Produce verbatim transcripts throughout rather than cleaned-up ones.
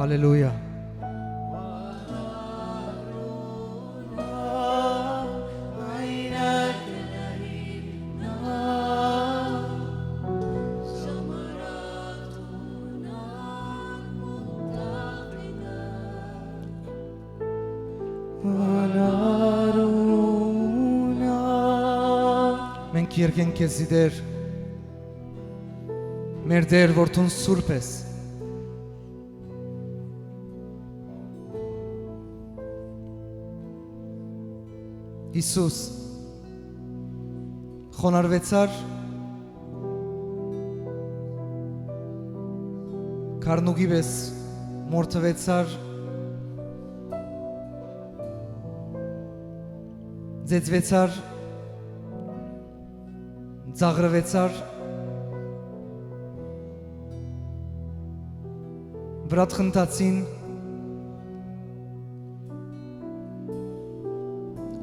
Հալելույա։ Մենք երգենք քեզի, Տէր, մեր Տէր, որ դուն սուրբ ես։ Յիսուս, խոնարհուեցար, քառնուկի պէս մորթուեցար, ծեծուեցար, ծաղրուեցար, վրադ խնդացին,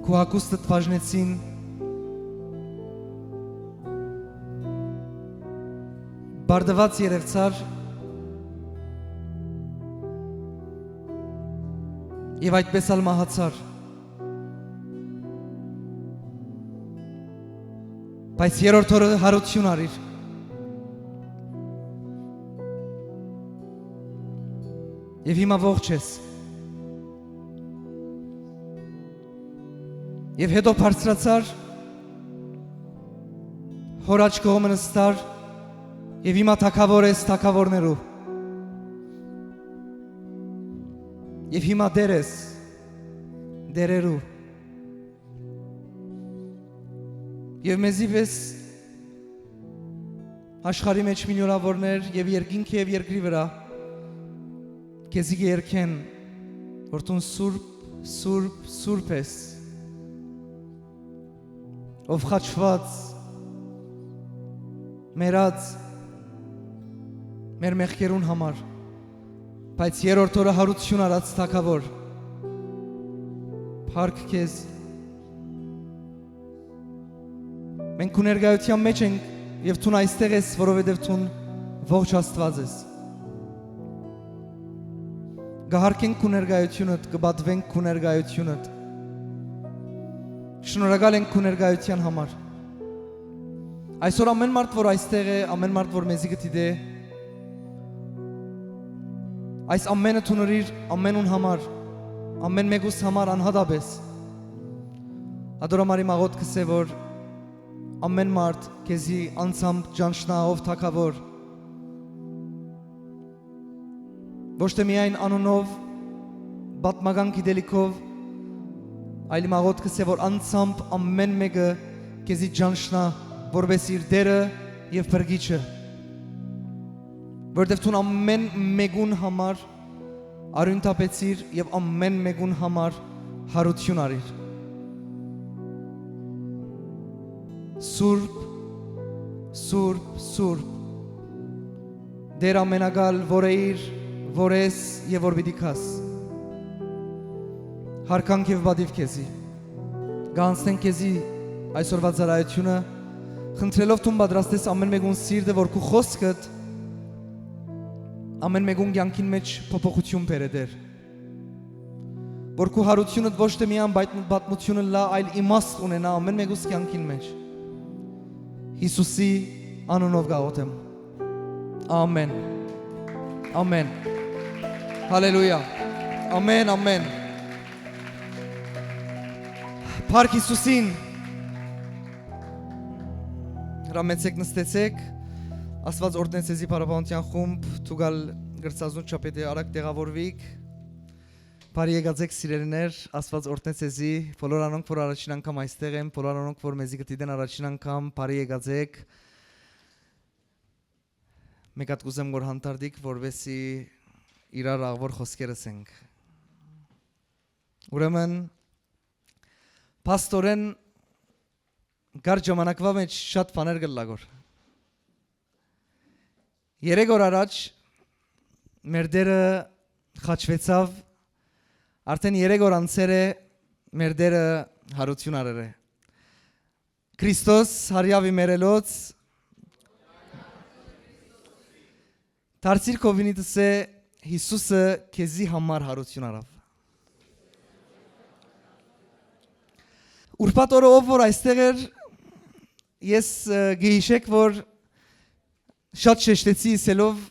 քու հագուստդ բաժնեցին, բարդուած երեւցար եւ այդպէս ալ մահացար։ Բայց երրորդ օրը յարութիւն առիր։ Եւ հիմա ողջ ես։ Եւ հետո բարձրացար, հոր աջ կողմը նստար, եւ հիմա թագաւոր ես թագաւորներու։ Եւ հիմա Տէր ես տէրերու։ Եւ մեզի պէս աշխարհի մէջ միլիոնաւորներ եւ երկինքի եւ երկրի վրայ քեզի կ'երգեն, որ դուն սուրբ, սուրբ, սուրբ ես, ով խաչուած, մեռած մեր մեղքերուն համար, բայց երրորդ օրը յարութիւն առած թագաւոր։ Փառք քեզ։ Մենք քու ներկայութեան մէջ ենք եւ դուն այստեղ ես, որովհետեւ դուն ողջ Աստուած ես։ Կը յարգենք քու ներկայութիւնդ, կը պատուենք քու ներկայութիւնդ։ Շնորհակալ ենք քու ներկայութեան համար։ Այսօր ամէն մարդ, որ այստեղ է, ամէն մարդ, որ մեզի կը դիտէ, այս ամէնը դուն ըրիր ամէնուն համար, ամէն մէկուս համար անհատապէս։ Ատոր համար իմ աղօթքս է, որ ամէն մարդ քեզի անձամբ ճանչնայ ով թագաւոր, ոչ թէ միայն անունով, պատմական գիտելիքով, այլ իմ աղօթքս է, որ անձամբ ամէն մէկը քեզի ճանչնայ որպէս իր Տէրը եւ Փրկիչը, որովհետեւ դուն ամէն մէկուն համար արիւնթապեցիր եւ ամէն մէկուն համար յարութիւն առիր։ Սուրբ, սուրբ, սուրբ, Տէր ամենակալ, որ էիր, որ ես եւ որ պիտի գաս։ Յարգանք եւ պատիւ քեզի։ Կ'անցնենք քեզի այսօրվա ծառայութիւնը, խնդրելով դուն պատրաստես ամէն մէկուն սիրտը, որ քու խօսքդ ամէն մէկուն կեանքին մէջ փոփոխութիւն բերէ, Տէր, որ քու յարութիւնդ ոչ թէ միայն պայթ-, պատմութիւն ըլլայ, այլ իմաստ ունենայ ամէն մէկուս կեանքին մէջ։ Յիսուսի անունով կ'աղօթեմ։ Ամէն։ Ամէն։ Հալելույա։ Ամէն, ամէն։ Փառք Յիսուսին։ Հրամեցեք, նստեցեք։ Աստուած օրհնեցեզի Փառաբանության խումբ, դուք ալ կրցազուն չափ է արագ տեղաւորուիք։ Բարի եկած եք, սիրելիներ, Աստուած օրհնեցեզի, բոլոր անոնք, որ առաջին անգամ այստեղ են, բոլոր անոնք, որ մեզի կը դիտեն առաջին անգամ, բարի եկած եք։ Մեկ հատ կ'ուզեմ, որ հանդարտիք, որպեսզի իրար աղվոր խօսքերս ենք։ Ուրեմն, փաստորեն, կար ժամանակվա մեջ շատ բաներ կ'ըլլա գոր։ Երեք օր առաջ մեր Տերը խաչվեցաւ, արդեն երեք օր անցեր է մեր Տերը յարութիւն առեր է։ Քրիստոս հարիաւի մերելոց դարձիր քովինիտս է Յիսուսը քեզի համար յարութիւն առաւ։ Ուրբաթ օրը ով որ այստեղ էր, ես, ը, կը յիշեք, որ շատ շեշտեցի ըսելով,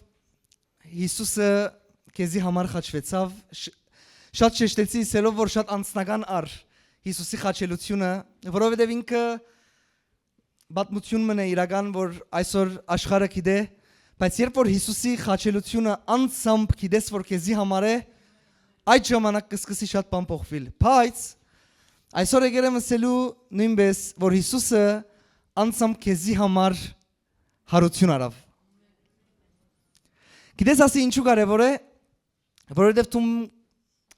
Յիսուսը քեզի համար խաչուեցաւ, շ-, շատ շեշտեցի ըսելով, որ շատ անձնական առ Յիսուսի խաչելութիւնը, որովհետեւ ինքը պատմութիւն մըն է իրական, որ այսօր աշխարհը գիտէ, բայց երբ որ Յիսուսի խաչելութիւնը անձամբ գիտես, որ քեզի համար է, այդ ժամանակ կը սկսի շատ բան փոխուիլ։ Բայց այսօր եկել եմ ըսելու նոյնպէս, որ Յիսուսը անձամբ քեզի համար յարութիւն առաւ։ Գիտես, ասի ինչու կարեւոր է, որովհետեւ դու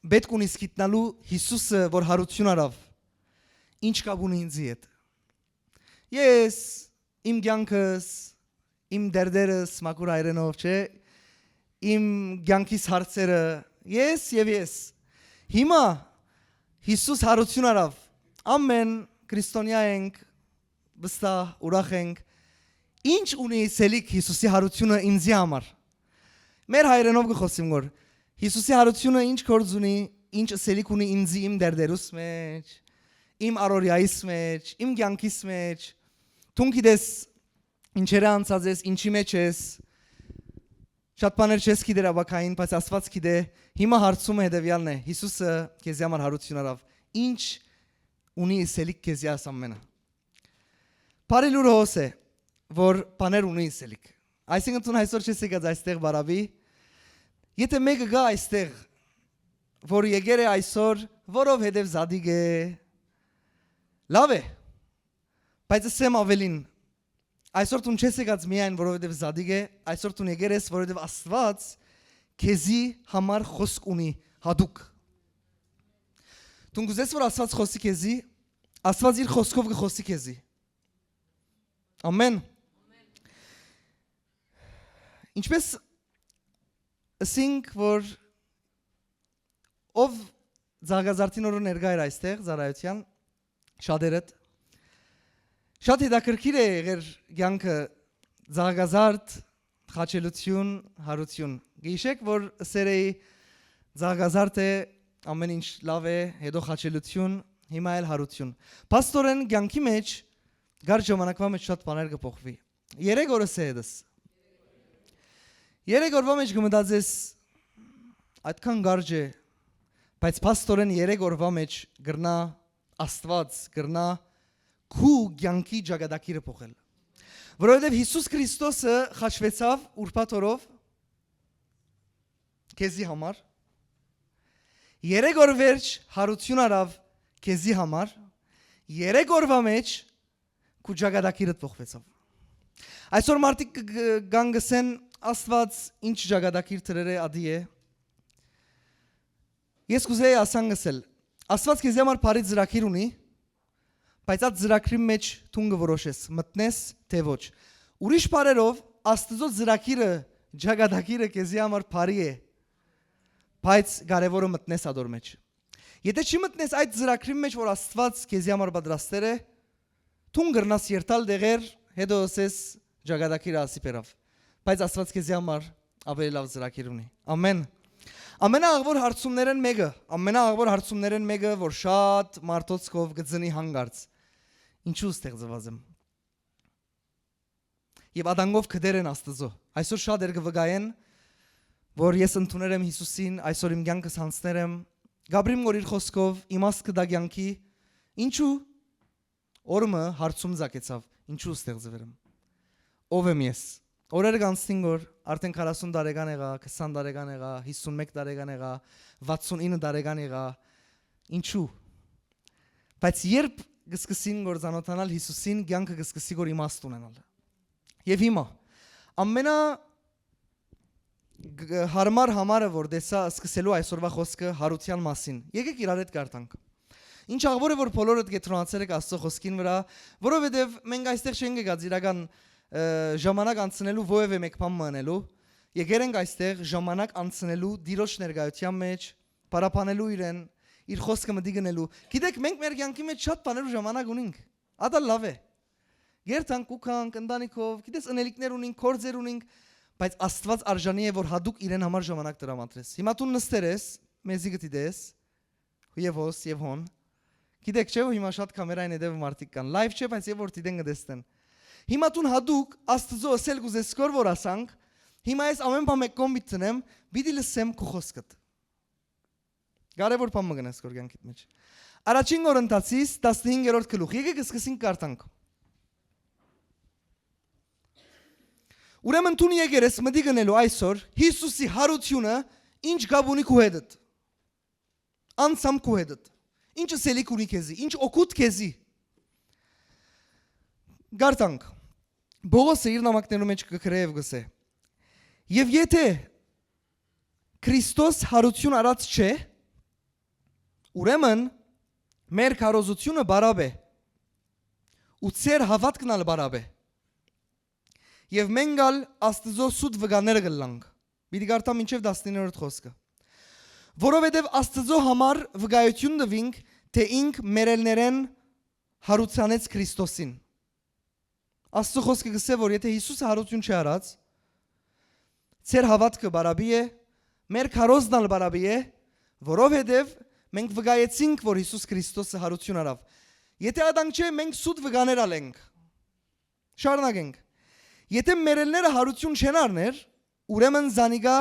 պէտք ունիս գիտնալու Յիսուսը, որ յարութիւն առաւ, ինչ կապ ունի ինծի հետ։ Ես, իմ կեանքս, իմ դերդերս, մաքուր հայերէնով, չէ, իմ կեանքիս հարցերը, ես եւ ես։ Հիմա Յիսուս յարութիւն առաւ, ամեն քրիստոնեայ ենք, վստահ, ուրախ ենք, ինչ ունի ըսելիք Յիսուսի յարութիւնը ինծի համար։ Մեր հայերէնով կը խօսիմ, որ Յիսուսի յարութիւնը ինչ գործ ունի, ինչ ըսելիք ունի ինծի իմ դերդերուս մեջ, իմ առօրեայիս մեջ, իմ կեանքիս մեջ։ Դուն գիտես ինչերէ անցած ես, ինչի մեջ ես, շատ բաներ չես գիտեր ապագային, բայց Աստուած գիտէ։ Հիմա հարցումը հետեւեալն է. Յիսուսը քեզի համար յարութիւն առաւ, ինչ ունի ըսելիք քեզի այս ամենը։ Բարի լուրը հոս է, որ բաներ ունի ըսելիք։ Այսինքն, դուն այսօր չես եկած այստեղ բարաւի։ Եթե մեկը գայ այստեղ, որ եկեր է այսօր, որովհետեւ Զատիկ է, լաւ է, բայց ըսեմ ավելին, այսօր դուն չես եկած միայն որովհետեւ Զատիկ է, այսօր դուն եկեր ես, որովհետեւ Աստուած քեզի համար խօսք ունի յատուկ։ Դուն կ'ուզես, որ Աստուած խօսի քեզի, Աստուած իր խօսքով կը խօսի քեզի։ Ամեն։ Ինչպես ըսինք, որ ով Ծաղկազարդին օրը ներկայ էր այստեղ, ծառայութեան, շատերդ, շատ հետաքրքիր է եղեր կեանքը Ծաղկազարդ, խաչելութիւն, յարութիւն։ Գիշեք, որ ըսեր էի, Ծաղկազարդ է, ամեն ինչ լաւ է, հետո խաչելութիւն, հիմա էլ յարութիւն։ Փաստորեն, կեանքի մեջ, գար ժամանակվա մեջ շատ բաներ կը փոխուի։ Երեք օրս է հետս։ Երեք օրվա մեջ կը մտածես, այդքան կարճ է, բայց փաստորեն երեք օրվա մեջ կրնայ Աստուած, կրնայ քու կեանքի ճակատագիրը փոխել։ Որովհետեւ Յիսուս Քրիստոսը խաչուեցաւ ուրբաթ օրով քեզի համար, երեք օր վերջ յարութիւն առաւ քեզի համար, երեք օրվա մեջ քու ճակատագիրդ փոխուեցաւ։ Այսօր մարդիկ կը, կը, կան կ'ըսեն, Աստուած ինչ ճակատագիր դրեր է, ադի է։ Ես կ'ուզեի ասան ըսել, Աստուած քեզի համար բարի ծրագիր ունի, բայց այդ ծրագրին մեջ դուն կը որոշես, մտնես, թէ ոչ։ Ուրիշ բառերով, Աստուծոյ ծրագիրը, ճակատագիրը քեզի համար բարի է, բայց կարեւորը մտնես ադոր մեջ։ Եթե չի մտնես այդ ծրագրին մեջ, որ Աստուած քեզի համար պատրաստեր է, դուն կրնաս երթալ տեղեր, հետո ըսես, ճակատագիրը ասի բերաւ։ Բայց Աստուած քեզի համար ավելի լաւ ծրագիր ունի։ Ամեն։ Ամենաաղբոր հարցումներէն մեկը, ամենաաղբոր հարցումներէն մեկը, որ շատ մարդոց քով կը ծնի հանկարծ. ինչու ստեղծուած եմ։ Եւ ատանքով կդեր են Աստուծոյ։ Այսօր շատեր կը վկայեն, որ ես ընդուներ եմ Յիսուսին, այսօր իմ կեանքս յանցներ եմ, կ'ապրիմ որ իր խօսքով, իմաստ կը տայ կեանքի, ինչու՞։ Օր մը հարցում ծագեցաւ, ինչու՞ ստեղծուեր եմ։ Ո՞վ եմ ես։ Օրեր կանցնին որ արդեն քառասուն տարեկան եղայ, քսան տարեկան եղայ, հիսուն մէկ տարեկան եղայ, վաթսուն ինը տարեկան եղայ, ինչու՞։ Բայց երբ կը սկսին որ ծանօթանալ Յիսուսին, կեանքը կը սկսի որ իմաստ ունենալ։ Եւ հիմա, ամենա գ-, հարմար համարը որ տեսայ սկսելու այսօրվա խօսքը յարութեան մասին, եկեք իրար հետ կարդանք։ Ինչ աղբոր է որ բոլորդ կեդրոնացեր եք Աստուծոյ խօսքին վրայ, որովհետեւ մենք այստեղ չենք եկած իրական, ը, ժամանակ անցնելու, որեւէ մէկ բան մը ընելու, եկեր ենք այստեղ ժամանակ անցնելու Տիրոջ ներկայութեան մեջ, փառաբանելու իրեն, իր խօսքը մտիկ ընելու։ Գիտեք, մենք մեր կեանքի մեջ շատ բաներու ժամանակ ունինք։ Ատա լաւ է։ Գերտանք ու կանք, ընտանիքով, գիտես, ընելիքներ ունինք, գործեր ունինք, բայց Աստուած արժանի է, որ յատուկ իրեն համար ժամանակ տրամադրես։ Հիմա դուն նստեր ես, մեզի կը դիտես, եւ հոս, եւ հոն։ Գիտեք չէ՞, որ հիմա շատ կամերային հետեւը մարդիկ կան։ Լայվ չէ, բայց եւ որ դիտեն կը տեսնեն։ Հիմա դուն յատուկ Աստուծոյ ըսել կ'ուզես, որ ասանք, հիմա ես ամէն բան մէկ կողմ պիտի դնեմ, պիտի լսեմ քու խօսքդ։ Կարեւոր բան մը կ'ընես քոր կեանքիդ մէջ։ Առաջին Կորինթացիս տասնհինգերորդ գլուխ։ Եկեք սկսենք կարդանք։ Ուրեմն դուն եկեր ես մտիկ ընելու այսօր Յիսուսի յարութիւնը ինչ կապ ունի քու հետդ։ Անցամ քու հետդ։ Ինչ ըսելիք ունի քեզի, ինչ օգուտ քեզի։ Կարդանք։ Պողոսը իր նամակներու մէջ կը գրէ եւ կ'ըսէ. «Եւ եթէ Քրիստոս յարութիւն առած չէ, ուրեմն մեր քարոզութիւնը բարապ է, ու ձեր հաւատքն ալ բարապ է, եւ մենք ալ Աստուծոյ սուտ վկաները կ'ըլլանք»։ Պիտի կարդամ մինչեւ տասնիններորդ խօսքը։ «Որովհետեւ Աստուծոյ համար վկայութիւն տուինք, թէ ինք մեռելներէն յարուցանեց Քրիստոսին»։ Աստուծոյ խօսքը կ'ըսէ, որ եթէ Յիսուսը յարութիւն չի առած, ձեր հաւատքը բարապ է, մեր քարոզն ալ բարապ է, որովհետեւ մենք վկայեցինք, որ Յիսուս Քրիստոսը յարութիւն առաւ։ Եթէ ադանք չէ, մենք սուտ վկաներ ալ ենք։ Շարունակենք։ Եթէ մեռելները յարութիւն չեն առներ, ուրեմն զանիկա,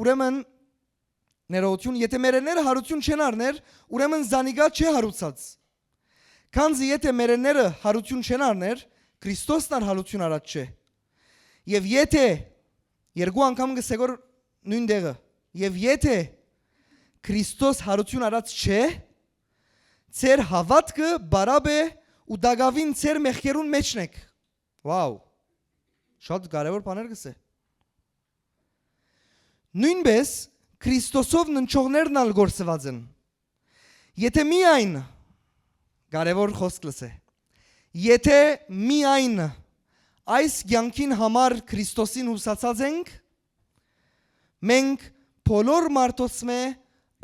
ուրեմն ներողություն, եթէ մեռելները յարութիւն չեն առներ, ուրեմն զանիկա չէ յարուցած։ Քանզի եթէ մեռելները յարութիւն չեն առներ, Քրիստոսն ալ յարութիւն առած չէ։ Եւ եթէ, երկու անգամ կ'ըսէ գոր նոյն տեղը, եւ եթէ Քրիստոս յարութիւն առած չէ, ձեր հաւատքը բարապ է ու տակաւին ձեր մեղքերուն մէջն էք։ Վաու։ Շատ կարեւոր բաներ կ'ըսէ։ Նոյնպէս Քրիստոսով ննջողներն ալ կորսուած են։ Եթէ միայն, կարեւոր խօսք լսէ, եթէ միայն այս կեանքին համար Քրիստոսին յուսացած ենք, մենք բոլոր մարդոցմէ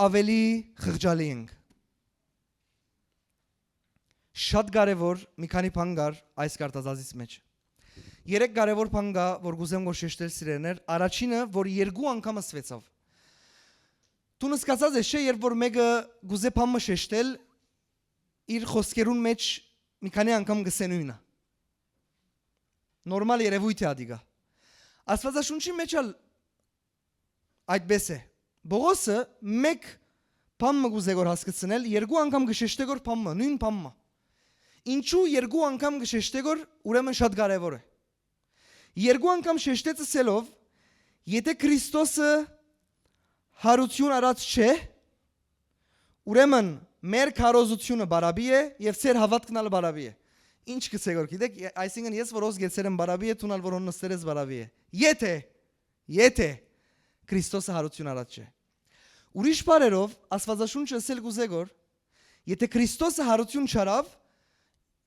աւելի խղճալի ենք։ Շատ կարեւոր մի քանի բան կար այս կարտազազից մէջ։ Երեք կարեւոր բան կայ, որ կ'ուզեմ որ շեշտել, սիրելիներ։ Առաջինը, որ երկու անգամ ըսուեցաւ։ Դուն սկսած ես, չէ՞, երբ որ մէկը կ'ուզէ բան մը շեշտել, իր խօսքերուն մէջ մի քանի անգամ կ'ըսէ նոյնը։ Նորմալ երեւոյթ է ադիկա։ Աստուածաշունչի մէջ ալ այդպէս է։ Պողոսը մէկ բան մը կ'ուզէ գոր հասկցնել, երկու անգամ կը շեշտէ գոր բան մը, նոյն բան մը։ Ինչու երկու անգամ կը շեշտէ գոր, ուրեմն շատ կարեւոր է։ Երկու անգամ շեշտեց ըսելով, եթէ Քրիստոսը յարութիւն առած չէ, ուրեմն մեր քարոզութիւնը բարապ է եւ ձեր հաւատքն ալ բարապ է։ Ինչ կ'ըսէ գոր, գիտեք, ե-, այսինքն ես որ հոս գեցեր եմ բարապ է, դուն ալ որ հոն նստեր ես բարապ է։ Եթէ, եթէ Քրիստոսը յարութիւն առած չէ։ Ուրիշ բառերով, Աստուածաշունչը ըսել կ'ուզէ գոր, եթէ Քրիստոսը յարութիւն չառաւ,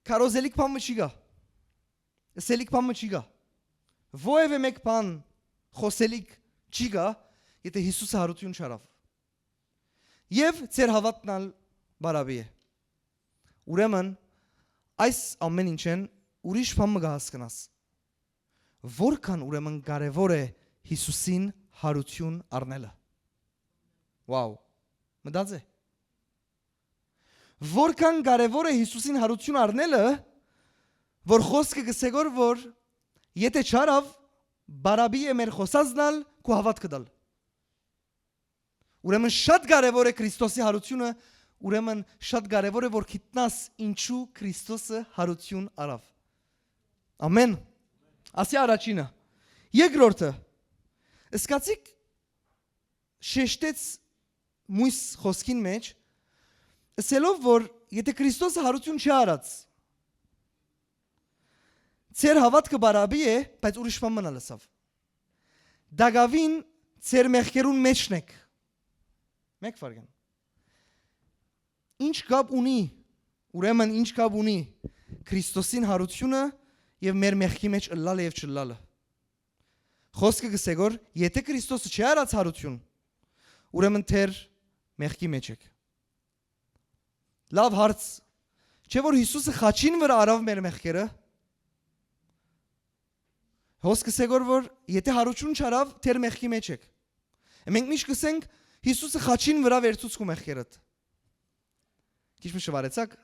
քարոզելիք բան մը չի գայ։ Ըսելիք բան մը չի գայ։ Որեւէ մէկ բան խօսելիք չի գայ, եթէ Յիսուսը յարութիւն չառաւ։ Եւ ձեր հաւատքն ալ բարապ է։ Ուրեմն, այս ամէն ինչէն ուրիշ բան մը կը հասկնաս։ Որքան ուրեմն կարեւոր է Յիսուսին յարութիւն առնելը։ Վաու, մտածէ։ Որքան կարեւոր է Յիսուսին յարութիւն առնելը, որ խօսքը կ'ըսէ գոր, որ եթէ չառաւ, բարապ է մեր խօսածն ալ, քու հաւատքդ ալ։ Ուրեմն շատ կարեւոր է Քրիստոսի յարութիւնը, ուրեմն շատ կարեւոր է որ գիտնաս ինչու Քրիստոսը յարութիւն առաւ։ Ամէն։ Ասի առաջինը։ Երկրորդը, սկացիք շեշտեց մոյս խօսքին մէջ, ըսելով որ եթէ Քրիստոսը յարութիւն չի առած, ձեր հաւատքը բարապ է, բայց ուրիշ բան մը ալ ըսաւ։ Տակաւին ձեր մեղքերուն մէջն էք։ Մէկ վարքան։ Ինչ կապ ունի, ուրեմն ինչ կապ ունի Քրիստոսին յարութիւնը եւ մեր մեղքի մէջ ըլլալը եւ չըլլալը։ Խօսքը կ'ըսէ գոր, եթէ Քրիստոսը չի առած յարութիւն, ուրեմն դեռ մեղքի մէջ էք։ Լաւ հարց, չէ՞ որ Յիսուսը խաչին վրայ առաւ մեր մեղքերը։ Հոս կսե գոր որ եթե հարություն չարաւ, թեր մեղքի մեջ եք։ Մենք միշտ կսենք, Հիսուսը խաչին վրա վերցուց քու մեղքերդ։ Քիչ մը շվարեցաք,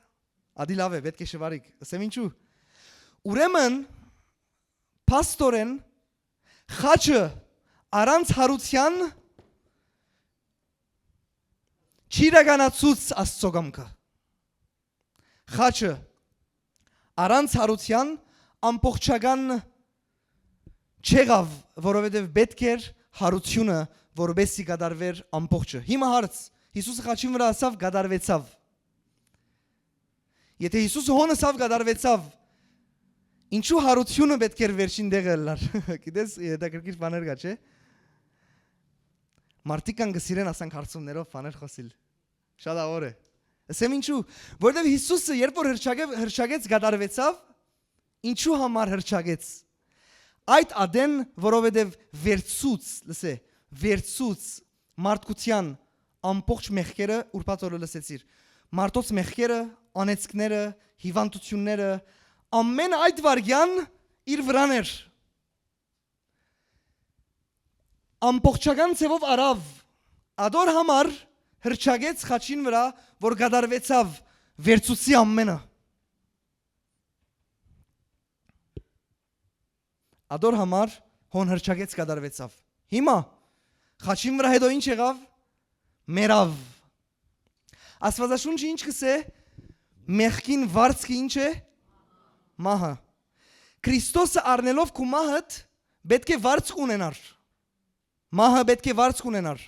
ադի լավ է, պետք է շվարիք։ Ասեմ ինչու։ Ուրեմն, փաստորեն, խաչը առանց հարության չի իրականացուց Աստծո կամքը։ Խաչը առանց հարության ամբողջական չեղաւ, որովհետև պետք էր հարությունը, որպեսզի կատարվեր ամբողջը։ Հիմա հարց. Հիսուսը խաչին վրա ասաւ, կատարվեցաւ։ Եթե Հիսուսը հոն ասաւ, կատարվեցաւ, ինչու հարությունը պետք էր վերջին տեղը ըլլար։ Գիտես, հետաքրքիր բաներ կա, չէ՞։ Մարդիկ կան կը սիրեն ասանք հարցումներով բաներ խօսիլ։ Շատ աղոր է։ Ասեմ ինչու, որովհետև Հիսուսը, երբ որ հրճակե-, հրճակեց, կատարվեցաւ, ինչու համար հրճակեց։ Այդ ադեն, որովհետև վերցուց, լսե, վերցուց մարդկության ամբողջ մեղքերը, ուրբաթ օրը լսեցիր, մարդոց մեղքերը, անեծքները, հիվանդությունները, ամեն այդ վարյան իր վրան էր։ Ամբողջական ձևով արաւ, ադոր համար հրճակեց խաչին վրա, որ կատարվեցաւ, վերցուցի ամենը։ Ադոր համար հոն հրճակեց, կատարվեցաւ։ Հիմա, խաչին վրա հետո ինչ եղաւ։ Մեռաւ։ Աստուածաշունչը ինչ կսե։ Մեղքին վարձքը ինչ է։ Մահը։ Քրիստոսը առնելով քու մահդ, պետք է վարձք ունենար։ Մահը պետք է վարձք ունենար։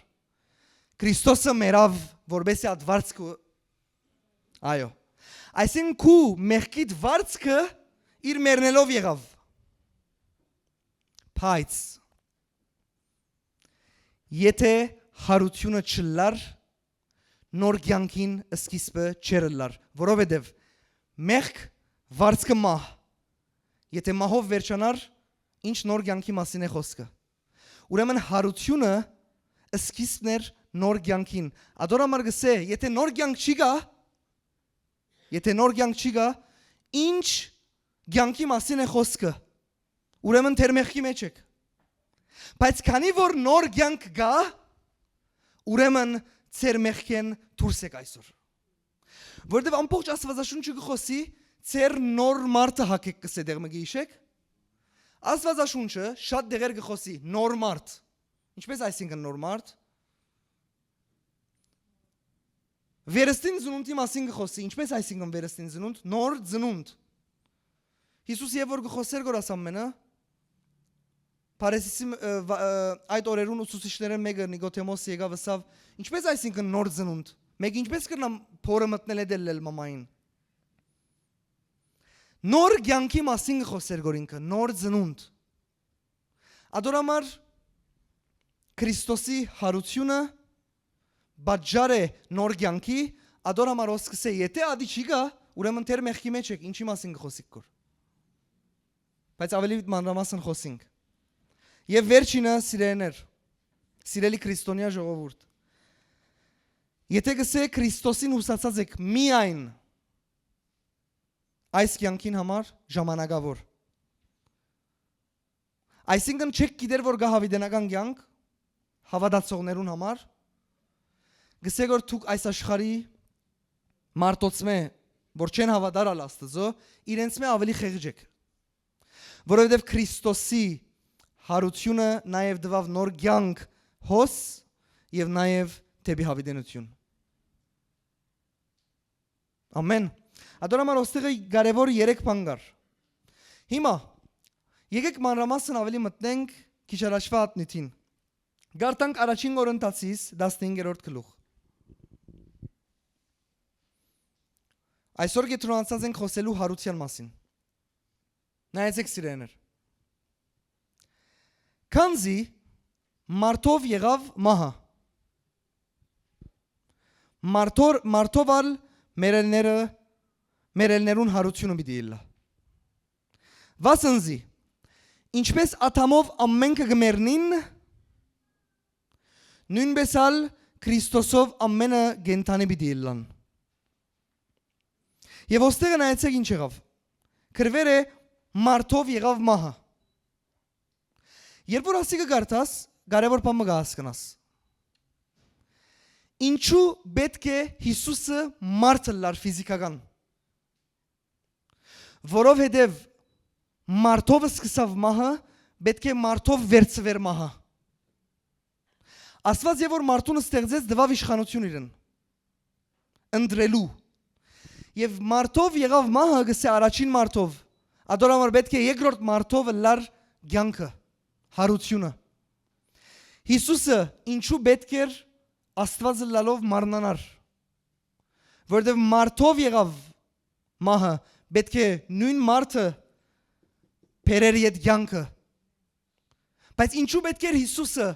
Քրիստոսը մեռաւ, որպեսզի այդ վարձքը, այո, այսինքն քու մեղքիդ վարձքը իր մեռնելով եղաւ։ Բայց եթե հարությունը չլար, նոր կյանքին սկիզբը չէր ըլլար, որովհետև մեղք վարձքը մահ, եթե մահով վերջանար, ինչ նոր կյանքի մասին է խոսքը։ Ուրեմն հարությունը սկիզբն էր նոր կյանքին։ Ադոր համար կսե, եթե նոր կյանք չի գա, եթե նոր կյանք չի գա, ինչ կյանքի մասին է խոսքը։ Ուրեմն թեր մեղքի մեջ եք։ Բայց քանի որ նոր կյանք գա, ուրեմն ձեր մեղքեն դուրս եք այսօր։ Որտեւ ամբողջ Աստուածաշունչը կը խօսի, ձեր նոր մարդը հագեք, կսե, դեղ մը գիշեք։ Աստուածաշունչը շատ դեղեր կը խօսի նոր մարդ։ Ինչպես այսինքն նոր մարդ։ Վերստին ծնունդի մասին կը խօսի, ինչպես այսինքն վերստին ծնունդ, նոր ծնունդ։ Հիսուս երբ որ կը խօսեր գոր աս ամենը, Փարիսիսի, ը, վա-, ը, այդ օրերուն ուսուցիչներէն մէկը Նիկոդեմոս եկաւ, ըսաւ. «Ինչպես այսինքն նոր ծնունդ։ Մէկ ինչպես կրնամ փորը մտնել է դելլել մամային»։ Նոր կյանքի մասին կը խօսեր գոր ինքը, նոր ծնունդ։ Ադոր համար Քրիստոսի հարությունը պատճառ է նոր կյանքի, ադոր համար ոսկսե, եթե ադի չի գա, ուրեմն թեր մեղքի մեջ եք, ինչի մասին կը խօսիք գոր։ Բայց ավելի մանրամասն խօսինք։ Եւ վերջինը, սիրելիներ, սիրելի քրիստոնեայ ժողովուրդ, եթե կսե Քրիստոսին յուսացած եք միայն այս կյանքին համար ժամանակավոր, այսինքն չեք գիտեր որ կա հավիտենական կյանք հավատացողներուն համար, գսե որ դուք այս աշխարհի մարդոցմէ, որ չեն հավատար ալ Աստծո, իրենց մէ ավելի խեղճ եք, որովհետև Քրիստոսի հարությունը նաև տվաւ նոր կյանք հոս եւ նաև դեպի հավիտենություն։ Ամեն։ Ադոր համար ոստեղը կարևոր երեք բան կար։ Հիմա, եկեք մանրամասն ավելի մտնենք քիչ առաջվա ատնիթին։ Գարտանք առաջին Կորինթացիս տասնհինգերորդ գլուխ։ Այսօր կետրոնացած ենք խոսելու հարության մասին։ Նայեցեք, սիրեներ։ Քանզի մարդով եղավ մահը, մարդոր, մարդով ալ մերելները, մերելներուն հարությունը պիտի ելլա։ Վասնզի, ինչպես Ադամով ամենքը կմեռնին, նոյնպես ալ Քրիստոսով ամենը կենդանի պիտի ելլան։ Եվ ոստեղը նայեցեք ինչ եղավ։ Գրվեր է. «Մարդով եղավ մահը»։ Երբ որ ասիկը կարդաս, կարեւոր բան մը կը հասկնաս։ Ինչու պէտք է Յիսուսը մարդ ըլլար ֆիզիքական։ Որովհետեւ մարդով սկսաւ մահը, պէտք է մարդով վերցուէր մահը։ Աստուած է որ մարդուն ստեղծեց, տուաւ իշխանութիւն իրեն ընտրելու։ Եւ մարդով եղաւ մահը, կ'ըսէ, առաջին մարդով։ Ատոր համար պէտք է երկրորդ մարդով ըլլար կեանքը, յարութիւնը։ Յիսուսը ինչու պէտք էր Աստուած ըլլալով մարմնանար։ Որովհետեւ մարդով եղաւ մահը, պէտք է նոյն մարդը բերեր յետ կեանքը։ Բայց ինչու պէտք էր Յիսուսը,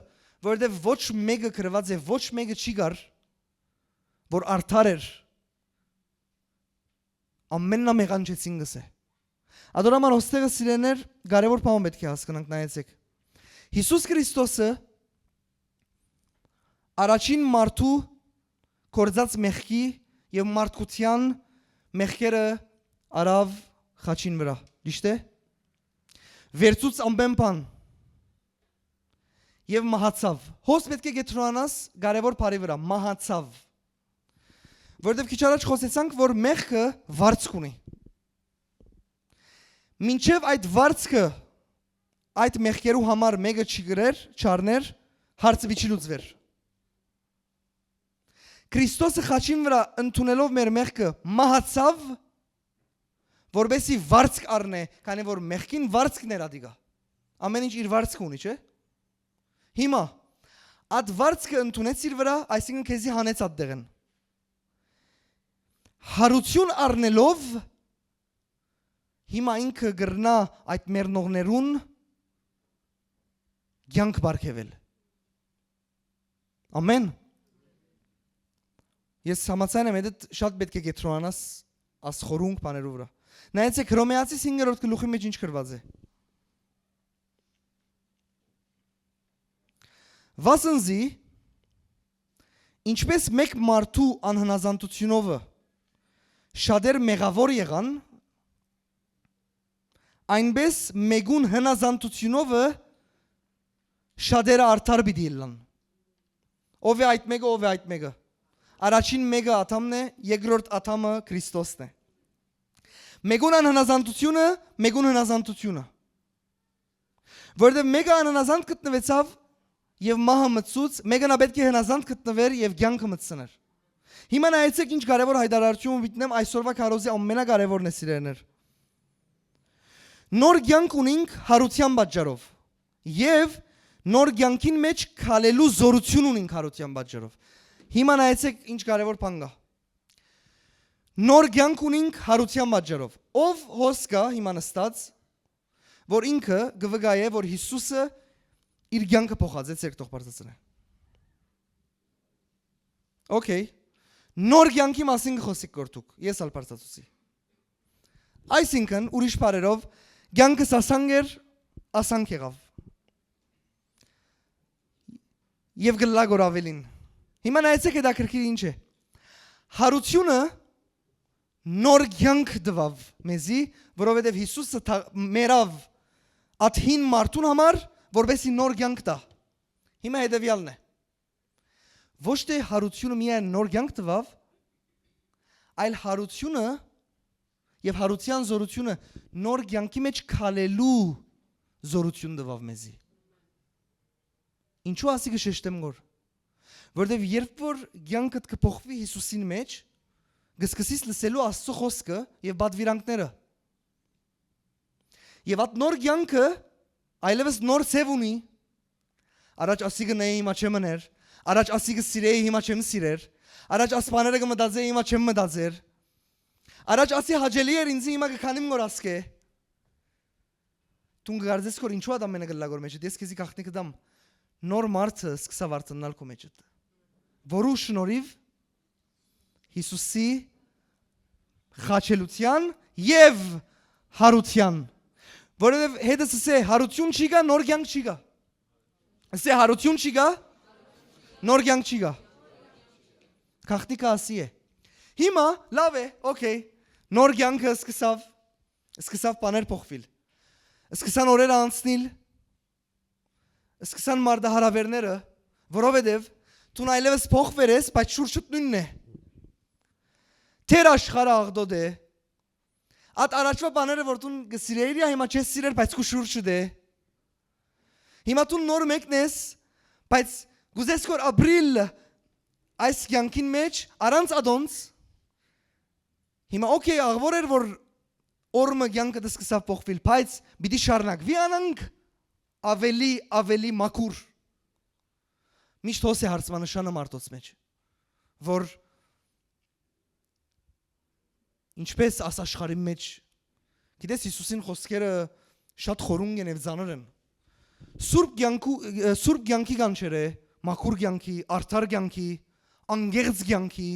որովհետեւ ոչ մէկը գրուած է, ոչ մէկը չի գար, որ արդար էր, ամեննա մեղանչեցին, կ'ըսէ։ Ատոր համար ոստեղը, սիրեներ, կարեւոր բան պէտք է հասկնանք, նայեցէք։ Յիսուս Քրիստոսը առաջին մարդու գործած մեղքի եւ մարդկութեան մեղքերը առաւ խաչին վրայ։ Ճիշդ է։ Վերցուց ամեն բան եւ մահացաւ։ Հոս պէտք է կեդրոնանաս կարեւոր բառի վրայ, մահացաւ։ Որովհետեւ քիչ առաջ խօսեցանք, որ մեղքը վարձք ունի։ Մինչեւ այդ վարձքը, այդ մեղքերու համար մէկը չի գրեր, չառներ, հարցը պիտի լուծուէր։ Քրիստոսը խաչին վրայ ընդունելով մեր մեղքը մահացաւ, որպեսի վարձք առնէ, քանի որ մեղքին վարձքն էր ատիկա։ Ամեն ինչ իր վարձքը ունի, չէ՞։ Հիմա, այդ վարձքը ընդունեց իր վրայ, այսինքն քեզի հանեց ատտեղէն։ Յարութիւն առնելով, հիմա ինքը կրնայ այդ մեռնողներուն կեանք պարգեւել։ Ամեն։ Ես համաձայն եմ, այդ շատ պէտք է կեդրոնանաս աս խորունկ բաներու վրայ։ Նայեցէք, Հռոմեացի հինգերորդ գլուխի մէջ ինչ գրուած է։ Վասն զի, ինչպես մէկ մարդու անհնազանդութիւնովը շատեր մեղաւոր եղան, այնպես մէկուն հնազանդութիւնովը շատերը արդար պիտի ըլլան։ Ո՞վ է այդ մէկը, ո՞վ է այդ մէկը։ Առաջին մէկը Ադամն է, երկրորդ Ադամը Քրիստոսն է։ Մէկուն անհնազանդութիւնը, մէկուն հնազանդութիւնը։ Որովհետեւ մէկը անհնազանդ գտնուեցաւ եւ մահը մտցուց, մէկը նա պէտք է հնազանդ գտնուէր եւ կեանքը մտցներ։ Հիմա նայեցէք, ինչ կարեւոր յայտարարութիւն մտնեմ, այսօրվա քարոզի ամենակարեւորն է, սիրելիներ։ Նոր կեանք ունինք յարութեան պատճառով եւ նոր կեանքին մէջ քալելու զօրութիւն ունինք յարութեան պատճառով։ Հիմա նայեցէք, ինչ կարեւոր բան կայ։ Նոր կեանք ունինք յարութեան պատճառով։ Ո՞վ հոս կայ հիմա նստած, որ ինքը կը վկայէ, որ Յիսուսը իր կեանքը փոխած է, ձեռք թող բարձրացնէ։ Okay։ Նոր կեանքի մասին կը խօսիք, գորտուք, ես ալ բարձրացուցի։ Այսինքն, ուրիշ բառերով, կեանքս ասանկ էր, ասանկ եղաւ։ Եւ կ'ըլլայ գոր ավելին։ Հիմա նայեցէք, հետաքրքիր ինչ է։ Յարութիւնը նոր կեանք տուաւ մեզի, որովհետեւ Յիսուսը թա-, մեռաւ այդ հին մարդուն համար, որպեսզի նոր կեանք տայ։ Հիմա հետեւեալն է։ Ոչ թէ յարութիւնը միայն նոր կեանք տուաւ, այլ յարութիւնը եւ յարութեան զօրութիւնը նոր կեանքի մէջ քալելու զօրութիւն տուաւ մեզի։ Ինչու՞ ասի կը շեշտեմ գոր։ Որտեւ երբ որ կեանքդ կը փոխուի Յիսուսին մէջ, կը սկսես լսելու Աստծո խօսքը եւ պատվիրանքները։ Եւ այդ նոր կեանքը այլեւս նոր ձեւ ունի։ Առաջ ասի կը նայէի, հիմա չեմ ըներ։ Առաջ ասի կը սիրէի, հիմա չեմ սիրեր։ Առաջ աս բաները կը մտածէի, հիմա չեմ մտածեր։ Առաջ ասի հաճելի էր ինձ, հիմա կը քանիմ գոր ասկէ։ Դուն կը կարծես գոր ինչու՞ ատ ամենը կ'ըլլայ գոր մեջդ։ Ես քեզի գաղտնի կտամ։ Նոր մարդը սկսաւ արթննալ քո մեջդ։ Որու շնորհիվ Յիսուսի խաչելութեան եւ յարութեան։ Որովհետեւ հետս ըսէ, յարութիւն չի գա, նոր կեանք չի գա։ Ըսէ, յարութիւն չի գա, նոր կեանք չի գա։ Գաղտնիքը ասի է։ Հիմա, լաւ է, okay, նոր կեանքը սկսաւ, սկսաւ բաներ փոխուիլ։ Սկսան օրերը անցնիլ, Սկսան մարտահրաւէրները, որովհետեւ դուն այլեւս փոխուեր ես, բայց շուրջդ նոյնն է։ Թեր աշխարհը աղտոտ է։ Այդ առաջուայ բաները, որ դուն կը սիրէիր, հիմա չես սիրեր, բայց քու շուրջդ է։ Հիմա դուն նոր մեկն ես, բայց կ'ուզես որ ապրիլ այս կեանքին մէջ, առանց ադոնց։ Հիմա, օքէյ, աղ որ էր, որ օր մը կեանքը դը սկսաւ փոխուիլ, բայց պիտի շարունակվի անանք ավելի, ավելի մաքուր։ Միշտ հոս է հարցմանշանը մարդոց մէջ, որ ինչպես աս աշխարհի մէջ, գիտես, Յիսուսին խօսքերը շատ խորունկ են եւ ծանր են։ Սուրբ կեանքու-, ը, սուրբ կեանքի կանչեր է, մաքուր կեանքի, արդար կեանքի, անկեղծ կեանքի։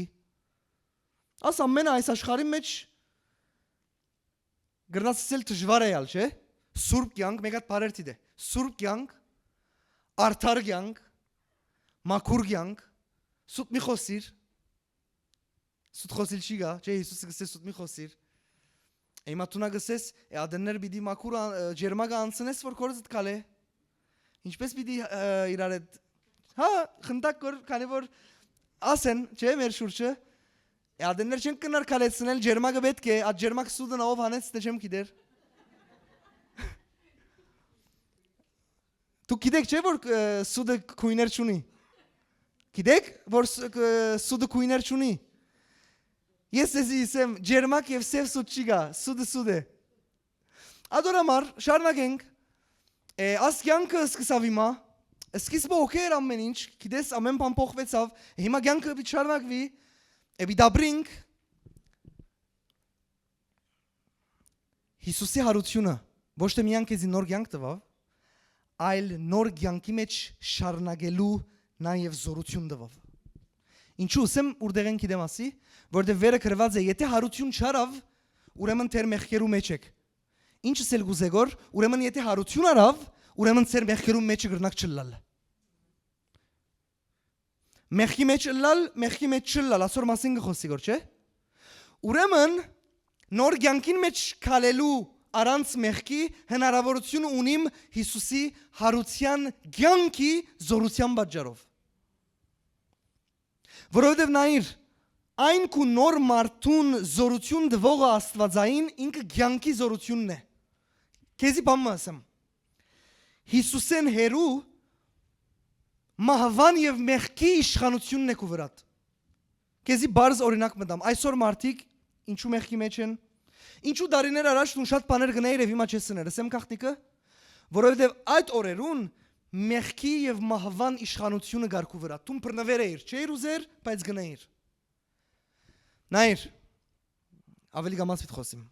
Աս ամենը այս աշխարհի մէջ կրնաց ասել դժուար է ալ, չէ՞։ Սուրբ կեանք, մէկ հատ բառեր դիտէ։ Սուրբ կեանք, արդար կեանք, մաքուր կեանք, սուտ մի խօսիր։ Սուտ խօսիլ չի գա, չէ՞, Յիսուսը կ'ըսէ սուտ մի խօսիր։ Իմա դունա կ'ըսես, է, ադեններ պիտի մաքուր ան-, ը, ջերմակը անցնես, որ կորզդ քալէ։ Ինչպես պիտի, ը, իրար հետ, հա, խնդակ կոր, քանի որ ասեն, չէ, մեր շուրջը, է, ադեններ չեն կնար քալեցնել, ջերմակը պէտք է, այդ ջերմակ սուտը ով հանեց, դե չեմ գիտեր։ Դուք գիտեք, չէ՞, որ, ը, սուտը գոյներ չունի։ Գիտեք, որ ս-, ը, սուտը գոյներ չունի։ Ես ձեզի ըսեմ, ջերմակ եւ սեւ սուտ չի գա, սուտը սուտ է։ Ատոր համար շարունակենք։ Է, աս կեանքը սկսաւ հիմա, սկիզբը օքէյ էր ամեն ինչ, գիտես, ամեն բան փոխուեցաւ, հիմա կեանքը պիտի շարունակվի, է, պիտի դաբրինք։ Յիսուսի յարութիւնը ոչ թե միայն քեզի նոր կեանք տուաւ, այլ նոր կեանքի մէջ շարունակելու նաեւ զօրութիւն տուաւ։ Ինչու ըսեմ, ուրդեղէն գիտեմ ասի, որտեղ վերը գրուած է, եթե յարութիւն չարաւ, ուրեմն դեռ մեղքերու մէջ եք։ Ինչ ըսել կ'ուզե գոր, ուրեմն եթե յարութիւն արաւ, ուրեմն ձեր մեղքերու մէջը կրնաք չլալ։ Մեղքի մէջ ըլլալ, մեղքի մէջ չըլլալ, ասոր մասին կը խօսի գոր, չէ՞։ Ուրեմն, նոր կեանքին մէջ քալելու առանց մեղքի հնարաւորութիւնը ունիմ Յիսուսի յարութեան կեանքի զօրութեան պատճառով։ Որովհետեւ նայիր, այն քու նոր մարդուն զօրութիւն տուողը Աստուածային, ինքը կեանքի զօրութիւնն է։ Քեզի բան մը ըսեմ։ Յիսուսէն հեռու մահուան եւ մեղքի իշխանութիւնն է քու վրադ։ Քեզի բարձ օրինակ մտամ։ Այսօր մարդիկ ինչու մեղքի մէջ են։ Ինչու դարիներ առաջ դուն շատ բաներ գնայիր եւ հիմա չես գներ, ըսեմ գաղտնիքը, որովհետեւ այդ օրերուն մեղքի եւ մահուան իշխանութիւնը կար քու վրադ։ Դուն բռնուեր էիր, չէիր ուզեր, բայց գնայիր։ Նայիր, ավելի կամաց պիտի խօսիմ։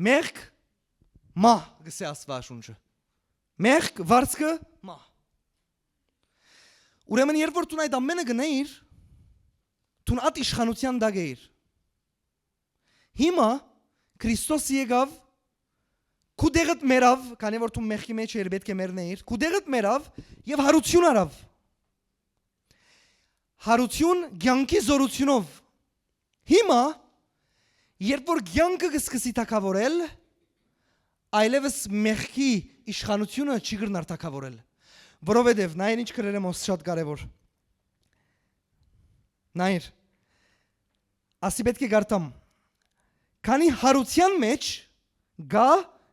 Մեղք, մահ, կ'ըսէ Աստուածաշունչը։ Մեղք, վարձքը, մահ։ Ուրեմն, երբ որ դուն այդ ամենը գնայիր, դուն այդ իշխանութեան տակ էիր։ Հիմա Քրիստոս եկաւ, քու տեղդ մեռաւ, քանի որ դու մեղքի մէջ էիր, պէտք է մեռնէիր, քու տեղդ մեռաւ եւ յարութիւն առաւ։ Յարութիւն կեանքի զօրութիւնով։ Հիմա, երբ որ կեանքը կը սկսի թագաւորել, այլեւս մեղքի իշխանութիւնը չի կրնար թագաւորել, որովհետեւ նայր ինչ գրեր եմ, ոս շատ կարեւոր։ Նայր, ասի պէտք է կարդամ, քանի յարութեան մէջ կա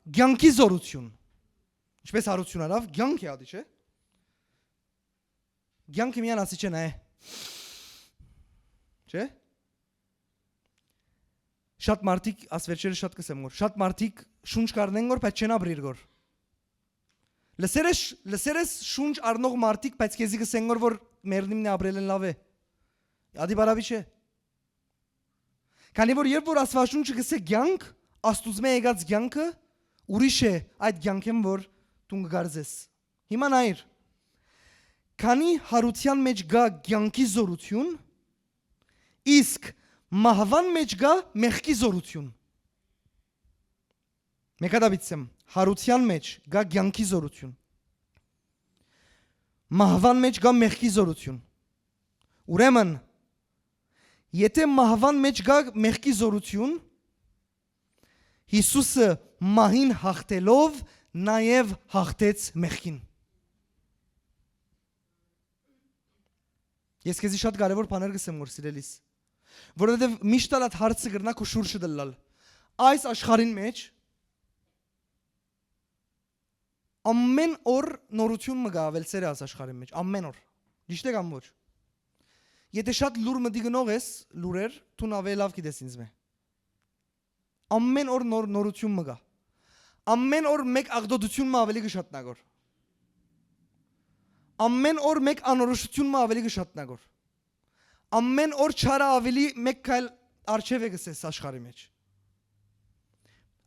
կեանքի զօրութիւն։ Ինչպես յարութիւն առաւ, կեանք է ատի, չէ՞։ Կեանքը միան ասի չէ, նայ։ Չէ՞։ Շատ մարդիկ, աս վերջերը շատ կ'ըսեմ որ, շատ մարդիկ շունչ կ'առնեն որ, բայց չեն ապրիր որ։ Լսեր ես, լսեր ես շունչ առնող մարդիկ, բայց քեզի կ'ըսեն որ, որ մեռնիմն է, ապրելն լաւ է։ Ատի բարավի չէ։ Քանի որ երբ որ Աստուածաշունչը կ'ըսէ կեանք, Աստուծմէ եկած կեանքը ուրիշ է այդ կեանքէն որ դուն կ'արծես։ Հիմա նայր, քանի յարութեան մէջ կա կեանքի զօրութիւն, իսկ մահուան մէջ կա մեղքի զօրութիւն։ Մէկ հատ աբիցեմ, յարութեան մէջ կա կեանքի զօրութիւն, մահուան մէջ կա մեղքի զօրութիւն։ Ուրեմն, եթե մահուան մէջ կա մեղքի զօրութիւն, Յիսուսը մահին յաղթելով նաեւ յաղթեց մեղքին։ Ես քեզի շատ կարեւոր բաներ կ'ըսեմ, որ սիրելիս, որովհետեւ միշտ ալ այդ հարցը կրնայ քու շուրջը դլլալ։ Այս աշխարհին մէջ ամեն օր նորութիւն մը կը աւելցեր է այս աշխարհին մէջ, ամեն օր։ Ճիշդ է կամ ոչ։ Եթէ շատ լուր մտի գնող ես, լուրեր, դուն աւելի լաւ գիտես ինձ մէ։ Ամեն օր նոր նորութիւն մը կայ։ Ամեն օր մէկ աղտոտութիւն մը աւելի կը շատնայ գոր։ Ամեն օր մէկ անորոշութիւն մը աւելի կը շատնայ գոր։ Ամեն օր չարը աւելի մէկ քայլ արջեւ է գսես աշխարհի մէջ։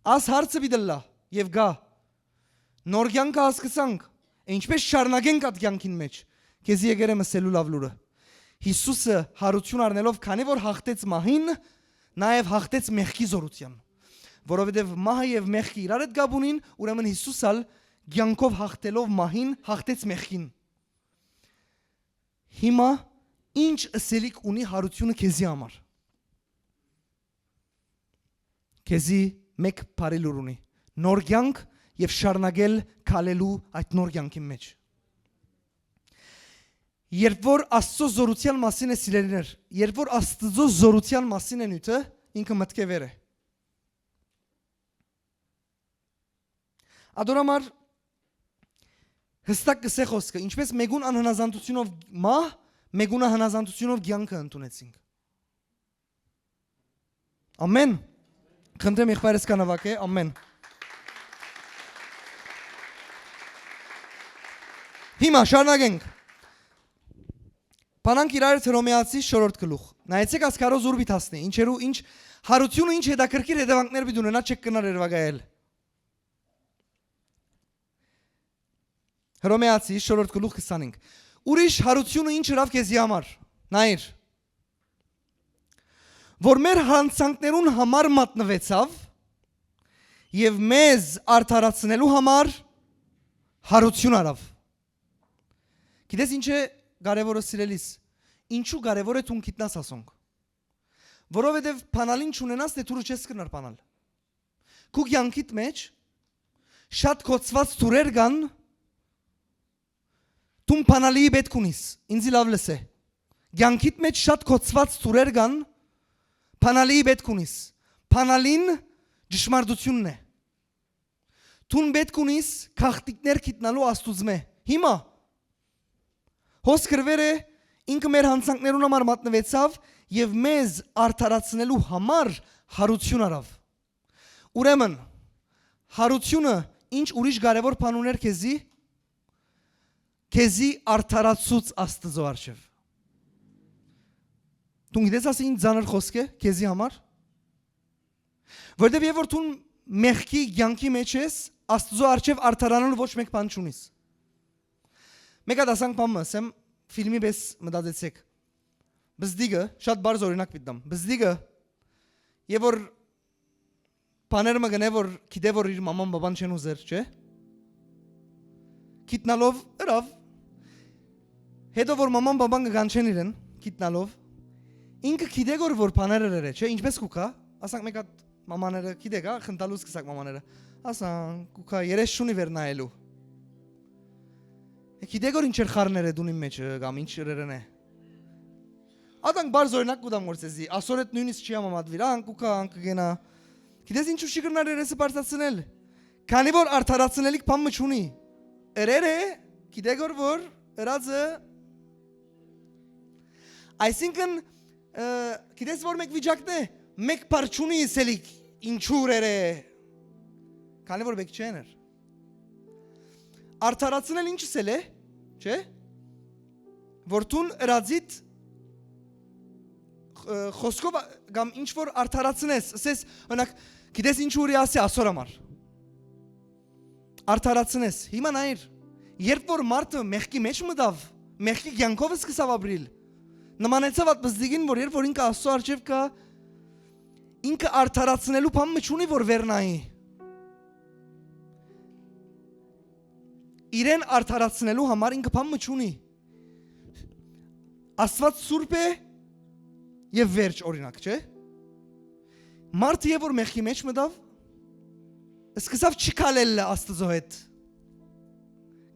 Աս հարցը պիտի լա եւ գայ։ Նոր կեանքը հասկցանք, ինչպէս շարունակենք այդ կեանքին մէջ, քեզի եկեր եմ ըսելու լաւ լուրը։ Յիսուսը յարութիւն առնելով, քանի որ հաղթեց մահին, նաեւ հաղթեց մեղքի զորութեան։ Որովհետեւ մահը եւ մեղքը իրար հետ կապ ունին, ուրեմն Յիսուս ալ կեանքով հաղթելով մահին, հաղթեց մեղքին։ Հիմա ի՞նչ ըսելիք ունի յարութիւնը քեզի համար։ Քեզի մէկ բարի լուր ունի. նոր կեանք եւ շարունակել քալելու այդ նոր կեանքին մէջ։ Երբ որ Աստծո զորութեան մասին է, սիրելիներ, երբ որ Աստծո զորութեան մասին է նիւթը, ինքը մտքէ վեր է։ Ատոր համար յստակ կ'ըսէ խօսքը, ինչպէս մէկուն անհնազանդութիւնով մահ, մէկուն անհնազանդութիւնով կեանքը ընդունեցինք։ Ամեն։ Խնդրեմ, եղբայրս կա նվագ է, ամեն։ Հիմա շարունակենք։ Բանանք իրար հետ Հռոմեացի շորորդ գլուխ։ Նայեցեք, ասկարոզ ուր պիտի հասնի, ինչերու, ինչ յարութիւնը, ինչ հետաքրքիր հետևանքներ պիտի ունենայ, չեք կրնար երևակայել։ Հռոմեացի շորորդ գլուխ քսանինք։ Ուրիշ յարութիւնը ի՞նչ ըրաւ քեզի համար։ Նայիր։ Որ մեր յանցանքներուն համար մատնուեցաւ եւ մեզ արդարացնելու համար յարութիւն առաւ։ Գիտես ինչ է կարեւորը, սիրելիս։ Ինչու կարեւոր է դուն գիտնաս ասոնք։ Որովհետեւ բանալին չունենաս, դե դուրը չես կրնար բանալ։ Քու կեանքիդ մէջ շատ կոծված դուրեր կան, դուն բանալիի պէտք ունիս, ինձի լաւ լսէ։ Կեանքիդ մէջ շատ կոծված դուրեր կան, բանալիի պէտք ունիս։ Բանալին ճշմարտութիւնն է։ Դուն պէտք ունիս գաղտնիքներ գիտնալու Աստուծմէ։ Հիմա, հոս գրուեր է, ինքը մեր յանցանքներուն համար մատնուեցաւ եւ մեզ արդարացնելու համար յարութիւն առաւ։ Ուրեմն, յարութիւնը ինչ ուրիշ կարեւոր բան ուներ քեզի, քեզի արդարացուց Աստուծոյ առջեւ։ Դուն գիտես ասի ինչ ծանր խօսք է քեզի համար։ Որտեւ երբ որ դուն մեղքի կեանքի մէջ ես, Աստուծոյ առջեւ արդարանալու ոչ մէկ բան չունիս։ Մէկ հատ ասանք բան մը, ասեմ, ֆիլմի պես մտածեցեք։ Բզդիկը, շատ բարձ օրինակ պիտի տամ։ Բզդիկը, երբ որ բաներ մը գնե, որ գիտէ, որ իր մաման բաբան չեն ուզեր, չէ՞։ Գիտնալով ըրաւ, հետո որ մաման բաբան կկանչեն իրեն, գիտնալով, ինքը գիտէ, որ, որ բաներ ըրեր է, չէ՞, ինչպես կուքա, ասանք, մէկ հատ մամաները, գիտեք, հա, խնդալուց կսակ մամաները, ասանք, կուքա, երես չունի վեր նայելու։ Գիտեք, որ ինչ էր խառներ է դունին մեջ, կամ ինչ ըրերն է։ Ատանք բարձ օրինակ կու տամ, որ ձեզի, ասոր հետ նույնիսկ չի համեմատվիր, ան կուքա, ան կգնա։ Գիտես ինչու չի կրնար երեսը բարձրացնել։ Քանի որ արդարացնելիք բան մը չունի։ Ըրեր է, գիտեք որ, որ ըրածը, այսինքն, ը, գիտես որ մէկ վիճակն է, մէկ բառ չունի ըսելիք, ինչու ըրեր է, քանի որ մէկ չեն էր։ Արդարացնել ինչ ըսել է, չէ՞, որ դուն ըրածիդ, ը, խոսքով ա-, կամ ինչ որ արդարացնես, ասես, օրինակ, գիտես ինչու ուրի ասի, ասոր համար։ Արդարացնես։ Հիմա նայիր, երբ որ մարդը մեղքի մեջ մտավ, մեղքի կյանքով սկսավ ապրիլ, նմանեցավ այդ բզդիկին, որ երբ որ ինքը Աստծո առջև կա, ինքը արդարացնելու բան մը չունի, որ վերնայի։ Իրեն արդարացնելու համար ինքը բան մը չունի։ Աստված սուրբ է և վերջ, օրինակ, չէ՞։ Մարդը երբ որ մեղքի մեջ մտավ, սկսավ չքալել Աստծո հետ։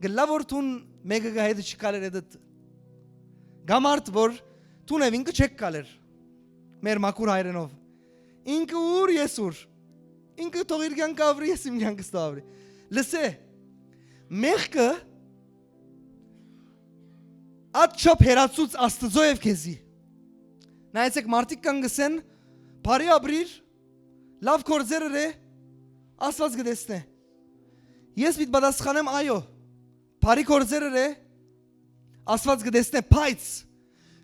Գլա որ դուն մեկը գա հետը չքալեր հետդ, Կա մարդ որ տուն եւ ինքը չեք գալեր, մեր մաքուր հայրենով։ Ինքը ուր, ես ուր։ Ինքը թող իր կյանքը ապրի, ես իմ կյանքս թող ապրի։ Լսե, մեղքը ատչափ հեռացուց Աստծո եւ քեզի։ Նայեցեք, մարդիկ կան կ'ըսեն. «Բարի ապրիր, լաւ գործեր ըրէ, Աստուած կը տեսնէ»։ Ես պիտի պատասխանեմ. «Այո, բարի գործեր ըրէ, Աստուած կը տեսնէ, բայց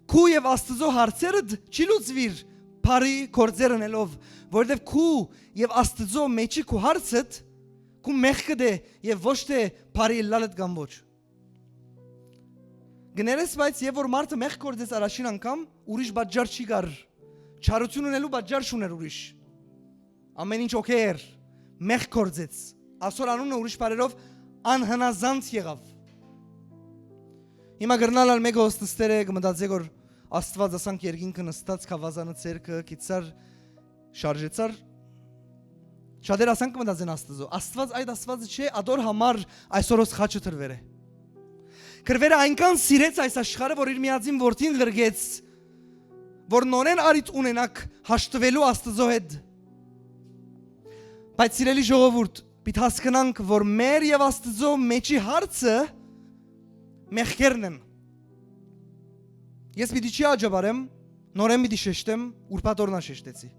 քու եւ Աստծո հարցերդ չի լուծուիր բարի գործեր ընելով, որովհետեւ քու եւ Աստծո մէջի քու հարցդ քու մեղքդ է եւ ոչ թէ բարի ըլլալդ կամ ոչ»։ Կներես, բայց երբ որ մարդը մեղք գործեց առաջին անգամ, ուրիշ պատճառ չի կար, չարություն ունելու պատճառ չուներ ուրիշ։ Ամեն ինչ օքեյ էր, մեղք գործեց, ասոր անունը, ուրիշ բառերով, անհնազանդ եղաւ։ Հիմա կրնալ ալ մեկը հոստստեր է, կը մտածէ որ Աստուած, ասանք, երկինքը նստած, գաւազանը ձեռքը գիցար, շարժեցար։ Շատեր, ասանք, կը մտածեն Աստուծո։ Աստուած այդ Աստուածը չէ, ադոր համար այսօր հոս խաչը տրվեր է։ Կրվերը այնքան սիրեց այս աշխարհը, որ իր միածին որդին ղրկեց, որ նորեն առիթ ունենաք հաշտվելու Աստծո հետ։ Բայց, սիրելի ժողովուրդ, պիտի հասկնանք, որ մեր եւ Աստծո մէջի հարցը մեղքերն են։ Ես պիտի չի աջաբարեմ, նորեն պիտի շեշտեմ, ուրբաթ օրնա շեշտեցի։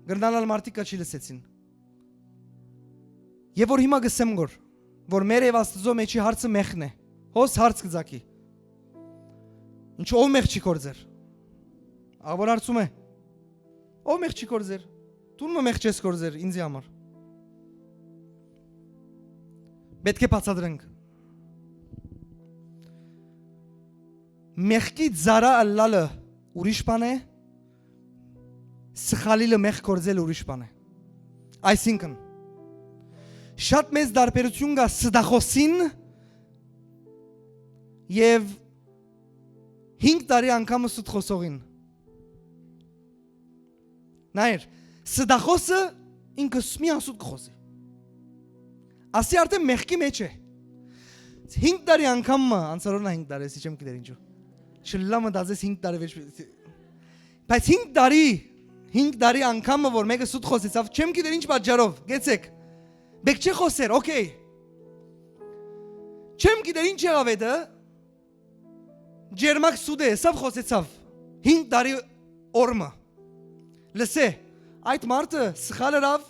Կրնալ ալ մարդիկ կա չի լսեցին։ Եվ որ հիմա կսեմ գոր, որ մեր եւ Աստծո մեջի հարցը մեղքն է, հոս հարց կը ձակի. «Ինչ, ով մեղք չի գործեր»։ Ա, որ հարցում է. «Ով մեղք չի գործեր»։ Դուն մը մեղք չես գործեր ինձի համար։ Պետք է բացատրենք։ Մեղքի ծառայ ըլլալը ուրիշ բան է, սխալիլը մեղք գործել ուրիշ բան է։ Այսինքն, շատ մեծ տարբերություն կա ստախոսին եւ հինգ տարի անգամը սուտ խոսողին։ Նայր, ստախոսը ինքը ս-, մի անսուտ կը խոսի։ Ասի արդեն մեղքի մեջ է։ Հինգ տարի անգամ մը, անցարորնա հինգ տարի, ես չեմ գիտեր ինչու։ Չլլա մտածես հինգ տարի վեճ, բայց հինգ տարի, հինգ տարի անգամը որ մեկը սուտ խոսեցավ, չեմ գիտեր ինչ պատճառով, գեցեք։ Բեք չէ խոսեր, օքեյ։ Չեմ գիտեր ինչ եղավ էդը, ջերմակ սուտ է, սա խոսեցավ։ Հինգ տարի օրմը։ Լսե, այդ մարդը սխալ ըրավ,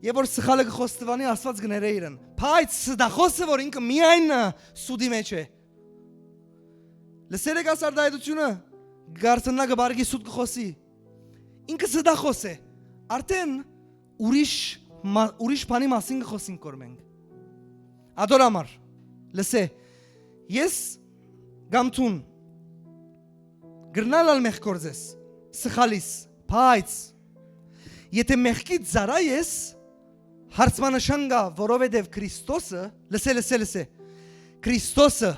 եւ որ սխալը կը խոստովանի, Աստուած կը ներէ իրեն։ Բայց ստախոսը, որ ինքը միայն, ը, սուտի մեջ է, լսեր եք աս արտահայտությունը, գարցննա կը բարգի սուտ կը խոսի։ Ինքը ստախոս է։ Արդեն ուրիշ մա-, ուրիշ բանի մասին կը խոսենք որ մենք։ Ադոր համար, լսե, ես կամ դուն կրնալ ալ մեղք գործես, սխալիս, բայց եթե մեղքի ծառայ ես, հարցմանշան կա, որովհետև Քրիստոսը, լսե, լսե, լսե, Քրիստոսը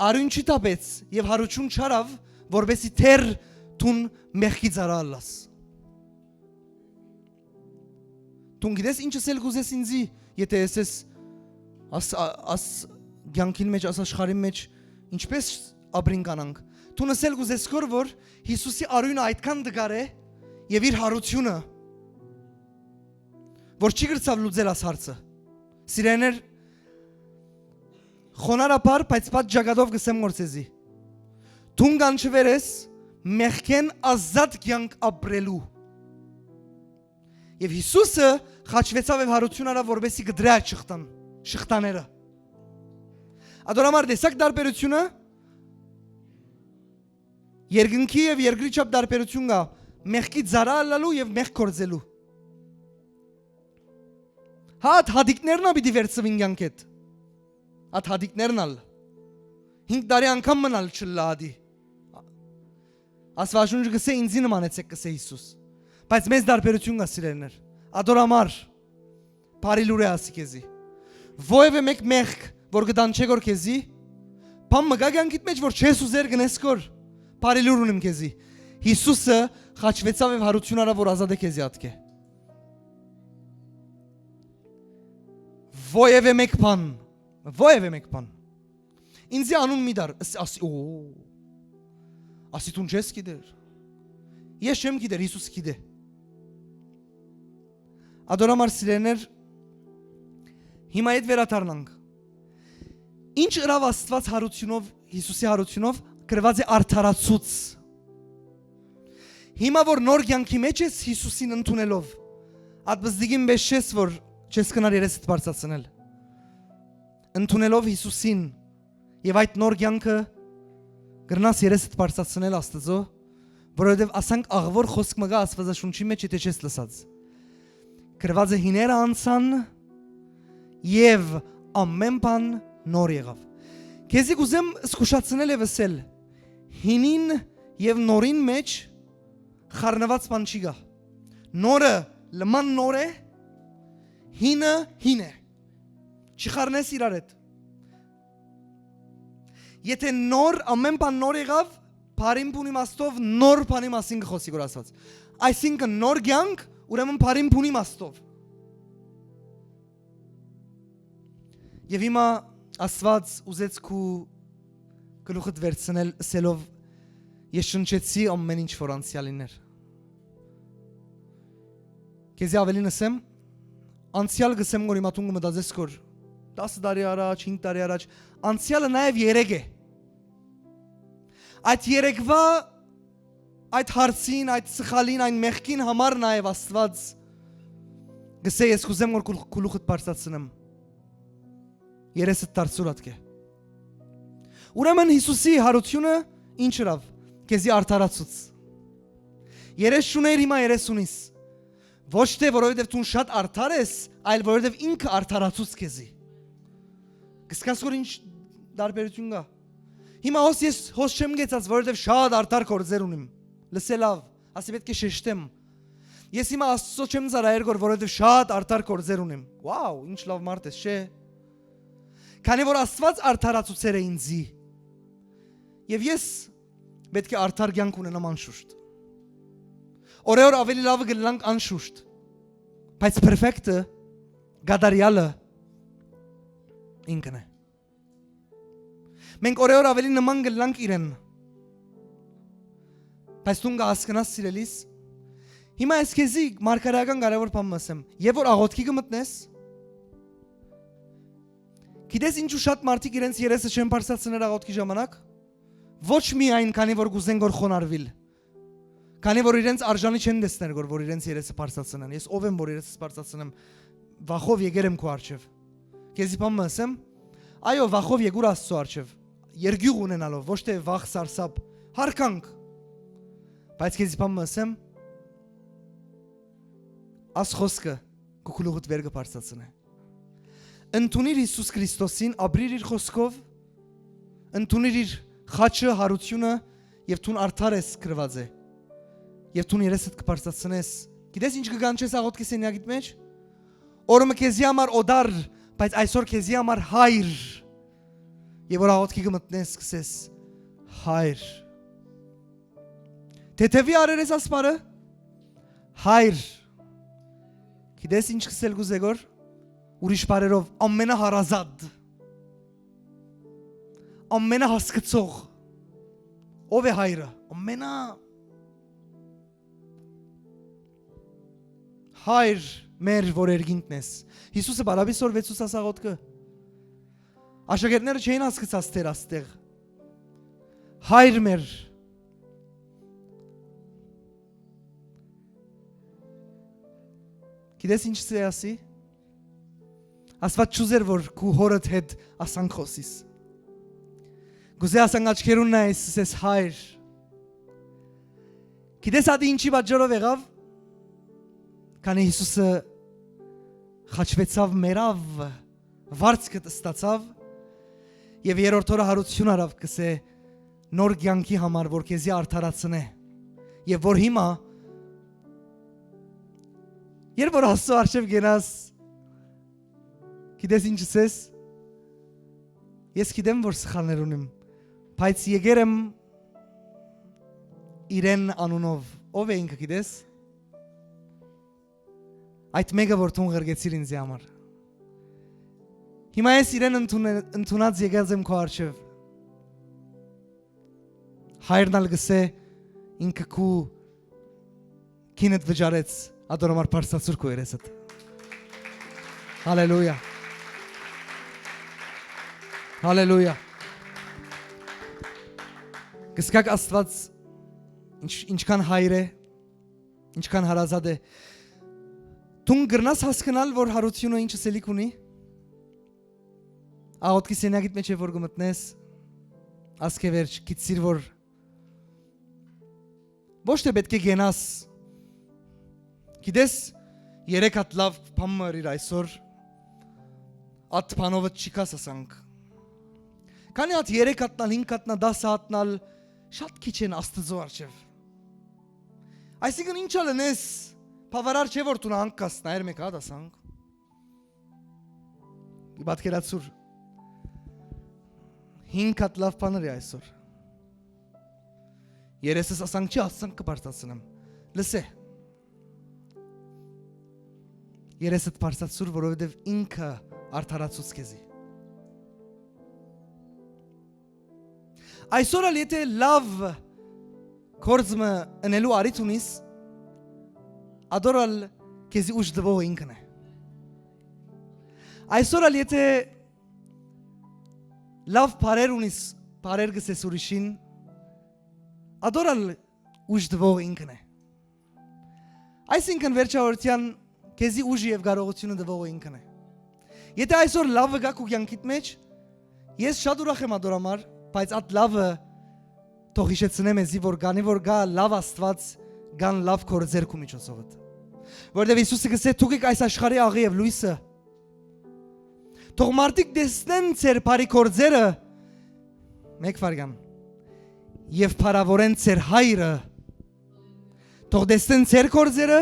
արիւն չի թափեց եւ յարութիւն չարաւ, որպեսզի թեր դուն մեղքի ծառայ ըլլաս։ Դուն գիտես ինչ ըսել կուզես ինձի, եթե ես ես աս, ա-, աս կյանքին մեջ, աս աշխարհին մեջ ինչպես ապրին կանանք։ Դուն ըսել կուզես քոր, որ Հիսուսի արիւնը այդքան դգար է եւ իր յարութիւնը, որ չի գրցաւ լուծել աս հարցը։ Սիրեներ, խոնարհաբար, բայց պատճակատով կսեմ որ ցեզի։ Դուն կանչուեր ես մեղքեն ազատ կյանք ապրելու։ Եվ Հիսուսը խաչվեցաւ եւ յարութիւն առաւ, որպեսզի կդրայ այդ շղթան, շղթաները։ Ադոր համար տեսակ տարբերությունը երկնքի եւ երկրի չափ տարբերություն կա մեղքի ծառայ ըլլալու եւ մեղք գործելու։ Հա, այդ հատիկներն ա պիտի վերցվին կյանքեդ։ Այդ հատիկներն ալ։ Հինգ տարի անգամ մնալ չլլա ադի։ Աստուածաշունչը կսե, «Ինձի նմանեցեք», կսե Հիսուս։ Բայց մեծ տարբերություն կա, սիրելիներ։ Ադոր համար բարի լուր է ասի քեզի։ Ովևէ մէկ մեղք, որ կտանչէ գոր քեզի, բան մը կա կյանքիդ մեջ, որ չես ուզեր գնես գոր, բարի լուր ունիմ քեզի։ Հիսուսը խաչվեցաւ եւ յարութիւն առաւ, որ ազատ է քեզի ատկէ։ Ովևէ մէկ բան, ովևէ մէկ բան Ինձի անուն մի տար, ըս-, ասի, օ, ասի դուն չես գիտեր։ Ես չեմ գիտեր, Յիսուս գիտէ։ Ատոր համար, սիրելիներ, հիմա ետ վերադառնանք։ Ինչ ըրաւ Աստուած յարութիւնով, Յիսուսի յարութիւնով, գրուած է արդարացուց։ Հիմա որ նոր կեանքի մէջ ես Յիսուսին ընդունելով, ատ բզդիգին պէս չես, որ չես կնար երեսդ բարձրացնել։ Ընդունելով Յիսուսին եւ այդ նոր կեանքը, կրնաս երեսդ բարձրացնել Աստուծոյ, որովհետեւ ասանք աղ որ խօսք մը կայ Աստուածաշունչի մէջ, եթէ չես լսած։ Գրուած է հիները անցան եւ ամէն բան նոր եղաւ։ Քեզի կուզեմ զգուշացնել եւ ըսել, հինին եւ նորին մէջ խառնուած բան չի գայ։ Նորը լման նոր է, հինը հին է։ Չի խառնես իրար հետ։ Եթէ նոր, ամէն բան նոր եղաւ, բարին բուն իմաստով նոր բանի մասին կը խօսի որ ասած։ Այսինքն նոր կեանք, ուրեմն բարին բուն իմաստով։ Եւ հիմա Աստուած ուզեց քու գլուխդ վերցնել ըսելով. «Ես շնչեցի ամէն ինչ որ անցեալին էր»։ Քեզի ավելին ըսեմ, անցեալ կ'ըսեմ որ հիմա դուն կը մտածես որ տասը տարի առաջ, հինգ տարի առաջ, անցեալը նաեւ երեկ է։ Այդ երեկվա, այդ հարցին, այդ սխալին, այն մեղքին համար նաեւ Աստուած կ'ըսէ. «Ես կ'ուզեմ որ քու գլուխդ բարձրացնեմ»։ Երեսդ դարձուր ատկէ։ Ուրեմն Յիսուսի յարութիւնը ինչ ըրաւ, քեզի արդարացուց։ Երես չունէիր, հիմա երես ունիս։ Ոչ թէ որովհետեւ դուն շատ արդար ես, այլ որովհետեւ ինքը արդարացուց քեզի։ Կսկաս որ ինչ տարբերութիւն կայ։ Հիմա հոս ես հոս չեմ գեցած, որովհետեւ շատ արդար գործեր ունիմ։ Լսե լաւ, ասի պէտք է շեշտեմ։ Ես հիմա Աստծո չեմ ծառայեր գոր, որովհետեւ շատ արդար գործեր ունիմ։ Wow, ինչ լաւ մարդ ես, չէ՞։ Քանի որ Աստուած արդարացուցեր է ինձի։ Եւ ես պէտք է արդար կեանք ունենամ անշուշտ։ Օրեօր ավելի լավը կ'ըլլանք անշուշտ։ Բայց պերֆեկտը, կատարեալը ինքն է։ Մենք օրեօր ավելի նման կ'ըլլանք իրեն։ Բայց դուն կը հասկնաս, սիրելիս, հիմա ես քեզի մարգարեական կարեւոր բան մը ասեմ։ Երբ որ աղօթքի կը մտնես, գիտես ինչու շատ մարդիկ իրենց երեսը չեն բարձրացնել աղօթքի ժամանակ։ Ոչ միայն քանի որ կ'ուզեն գոր խոնարհուիլ, քանի որ իրենց արժանի չեն տեսներ գոր որ իրենց երեսը բարձրացնեն։ Ես ով եմ որ երեսս բարձրացնեմ, վախով եկեր եմ քու առջեւ։ Քեզի բան մը ասեմ, այո, վախով եկուր Աստծո առջեւ, երկյուղ ունենալով, ոչ թէ վախ, սարսափ, հարկանք։ Բայց քեզի բան մը ասեմ, աս խօսքը քու գլուխդ վեր կը բարձրացնէ։ Ընդունիր Յիսուս Քրիստոսին, ապրիր իր խօսքով, ընդունիր իր խաչը, յարութիւնը, եւ դուն արդար ես, գրուած է։ Եւ դուն երեսդ կը բարձրացնես։ Գիտես ինչ կը կանչես աղօթքի սենյակիդ մէջ։ Օրը մը քեզի համար օտար, բայց այսօր քեզի համար հայր։ Եւ որ աղօթքի կը մտնես, սկսես. «Հայր»։ Թեթեւի արեր ես ասպարը։ Հայր։ Գիտես ինչ կ'սել կ'ուզե գոր։ Ուրիշ բարերով, ամենահարազատ, ամենահասկցող։ Ո՞վ է հայրը։ Ամենա հայր մեր որ երկինքն ես։ Յիսուսը բարապի սորվեցուց ասաղ ոտքը։ Աշակերտները չէին հասկցած դեր աստեղ։ Հայր մեր։ Գիտես ինչ սե ասի։ Աստված չուզեր որ քու հորդ հետ ասանք խոսիս։ Գուզե ասանք աչքերուն նայես, ասես հայր։ Գիտես ատի ինչի պատճառով եղավ։ Քանի Հիսուսը խաչվեցավ, մեռավ, վարձքը ստացավ, եւ երրորդ օրը յարութիւն արավ, կսե, նոր կյանքի համար, որ քեզի արդարացնէ, եւ որ հիմա, երբ որ Աստծո առջեւ գնաս, գիտես ինչ ասես։ Ես գիտեմ որ սխալներ ունիմ, բայց եկեր եմ իրեն անունով։ Ո՞վ է ինքը, գիտես։ Այդ մեկը որ դուն ղրկեցիր ինձի համար։ Հիմա ես իրեն ընդունե- ընդունած եկած եմ քո առջև։ Հայրն ալ կ'ըսէ, ինքը քու կինդ վճարեց, ատոր համար բարձրացուր քու երեսդ։ Հալելույա։ Հալելույա։ Կսկակ Աստուած ինչ-, ինչքան հայր է, ինչքան հարազատ է։ Դուն կրնաս հասկնալ, որ Յարութիւնը ինչ ըսելիք ունի։ Աղօթքի սենյակիդ մէջ է, որ կը մտնես, ասկէ վերջ, գիտցիր, որ ոչ թէ պէտք է գենաս, գիտես, երեք հատ լաւ բան մը ըրիր այսօր, ատ բանովդ չի կաս ասանք։ Քանի հատ երեք հատնալ, հինգ հատնալ, դաս հատնալ շատ քիչ են Աստուծոյ առջեւ։ Այսինքն ինչ ալ ընես, բաւարար չէ որ դու նահանք կաս նայեր մեկ հատ ասանք։ Ի պատկերացուր։ Հինգ հատ լաւ բան ըրի այսօր։ Երեսս ասանք չի, ասանք կը բարձրացնեմ։ Լսէ։ Երեսդ բարձրացուր, որովհետև ինքը արդարացուց քեզի։ Այսօր ալ եթե լաւ գործ մը ընելու առիթ ունիս, ադոր ալ քեզի ուժ տվողը ինքն է։ Այսօր ալ եթե լաւ բարեր ունիս, բարեր գսես ուրիշին, ադոր ալ ուժ տվողը ինքն է։ Այսինքն վերջավորության քեզի ուժը եւ կարողությունը տվողը ինքն է։ Եթե այսօր լավը գա քու կյանքիդ մեջ, ես շատ ուրախ եմ ադոր համար, բայց այդ լավը թող հիշեցնեմ էզի, որ կանի որ կա լավ Աստված, կան լավ գործեր քու միջոցովդ։ Որտեւ Հիսուսը կսե, «Դուք եք այս աշխարհի աղը եւ լոյսը»։ Թող մարդիկ տեսնեն ձեր բարի գործերը, մեկ վարյան, եւ փառաւորեն ձեր հայրը, թող տեսնեն ձեր գործերը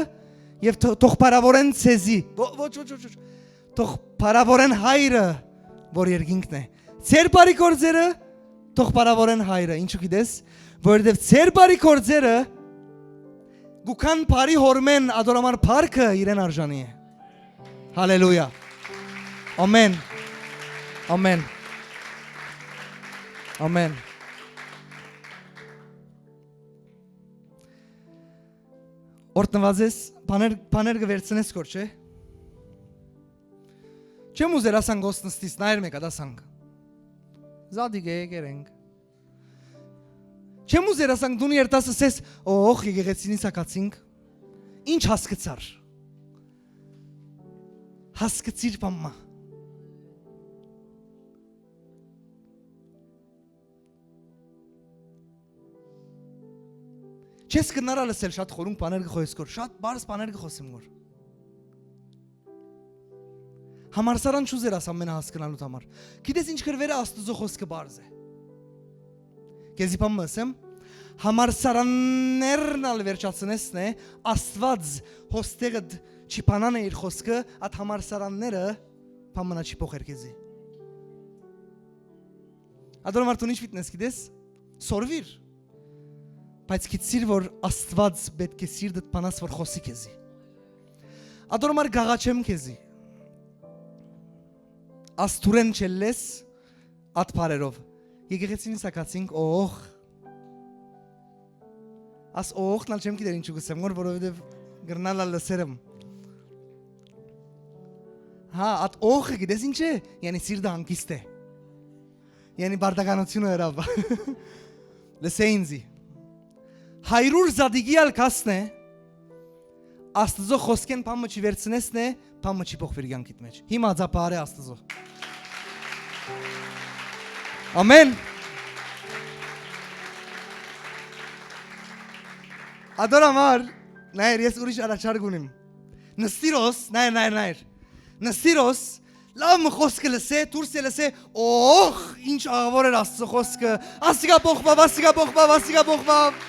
եւ թ-, թող փառաւորեն ձեզի։ Ո-, ոչ, ոչ, ոչ, ոչ։ Թող փառաւորեն հայրը, որ երկինքն է։ Ձեր բարի գործերը թող փառաւորեն հայրը։ Ինչու գիտես, որովհետեւ ձեր բարի գործերը գուքան բարի հորմեն, ադոր համար փառքը իրեն արժանի է։ Հալելույա։ Ամեն։ Ամեն։ Ամեն։ Օրտնված ես, բաներ, բաներ կը վերցնես կոր, չէ՞։ Չեմ ուզեր ասանք, օսնստիս նայր մեկա, դասանք։ Զադիգ է, եկեր ենք։ Չեմ ուզեր ասանք, դուն երտաս ասես, «Օ, օխ, եկեղեցին սակացինք»։ Ինչ հասկցար։ Հասկցիր պամմա։ Չես կնարա լսել շատ խորունկ բաներ կը խոյես կոր, շատ բարձ բաներ կը խոսեմ կոր։ Համարսարան չուզեր աս ամենը հասկնալուտ համար։ Գիտես ինչ կրվերը Աստուծո խոսքը բարձ է։ Կեզի բան մը ասեմ, համարսարաններն ալ վերջացնեսն է, Աստված հոստեղը դ-, չի բանան է իր խոսքը, այդ համարսարանները բան մնա չի փոխեր կեզի։ Ադոր մարդուն ինչ պիտնես գիտես, սորվիր, բայց գիտցիր որ Աստված պետք է սիրտդ բանաս որ խոսի կեզի։ Ադոր համար գաղաչեմ կեզի, աստուրեն չելլես, ատ բարերով, եկեղեցին սակացինք, օղ, աս օղն ալ չեմ գիտեր ինչու գսեմ, որ որովհետև գրնալ ալ լսեր եմ։ Հա, ատ օղը գիտես ինչ է, յանի սիրտը հանգիստ է, յանի բարդականությունը հրավ։ Լսե ինձի, հայրուր զադիգի ալ կասն է, Աստծո խոսքեն բան մը չի վերցնեսն է, բան մը չի փոխվիր կյանքիդ մեջ։ Հիմա ձապարե Աստծո։ Ամեն։ Ադոր համար, նայր, ես ուրիշ առաջարկ ունիմ։ Նստիրոս, նայր, նայր, նայր։ Նստիրոս, լավ մը խոսքը լսե, դուրս է լսե, օղ, ինչ աղավոր էր Աստծո խոսքը։ Ասիգա փոխվավ, ասիգա փոխվավ, ասիգա փոխվավ։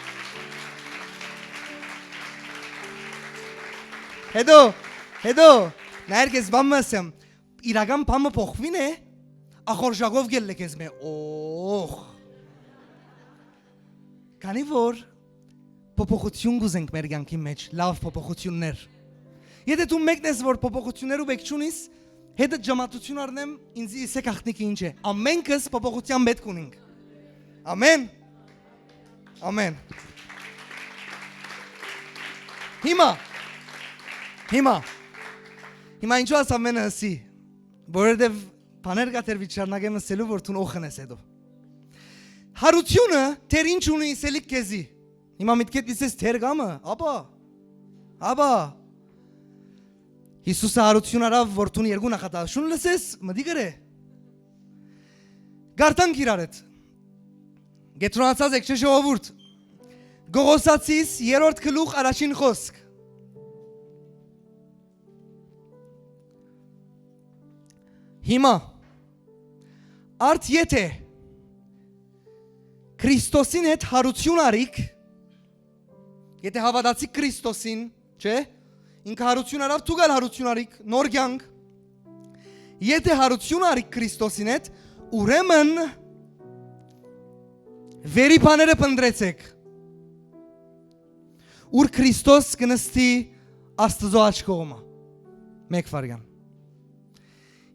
Հետո, հետո, նայր կեզ բան մը ասեմ, իրական բան մը փոխվին է, ախորժակով գելլե կեզ մե, օղ։ Քանի որ փոփոխություն կուզենք մեր կյանքի մեջ, լավ փոփոխություններ։ Եթե դու մեկն ես, որ փոփոխություններու բեք չունիս, հետը ջամատություն առնեմ, ինձ իսե գաղտնիքը ինչ է։ Ամենքս փոփոխության պետք ունենք։ Ամեն։ Ամեն։ Հիմա, հիմա, հիմա ինչու այս ամենը ըսի, որովհետև բաներ կա դեռ վիճարնակեմ ըսելու, որ դուն օխն ես հետո։ Հարությունը դեռ ինչ ունի ըսելիք քեզի։ Հիմա միտքեդ դիսես դեռ կամը, ապա, ապա, Հիսուսը հարություն արաւ, որ դուն երկու նախատաշուն լսես, մտի գրե։ Գարտանք իրար հետ։ Կետրոնացած եք, չէ՞ ժողովուրդ։ Կողոսացիս երրորդ գլուխ առաջին խոսք։ Հիմա, արդ եթե Քրիստոսին հետ հարություն արիք, եթե հաւատացիք Քրիստոսին, չէ՞, ինքը հարություն արաւ, դուք ալ հարություն արիք, նոր կեանք։ Եթե հարություն արիք Քրիստոսին հետ, ուրեմն վերի բաները փնտռեցէք, ուր Քրիստոս կը նստի Աստուծոյ աջ կողմը։ Մէկ վարյան։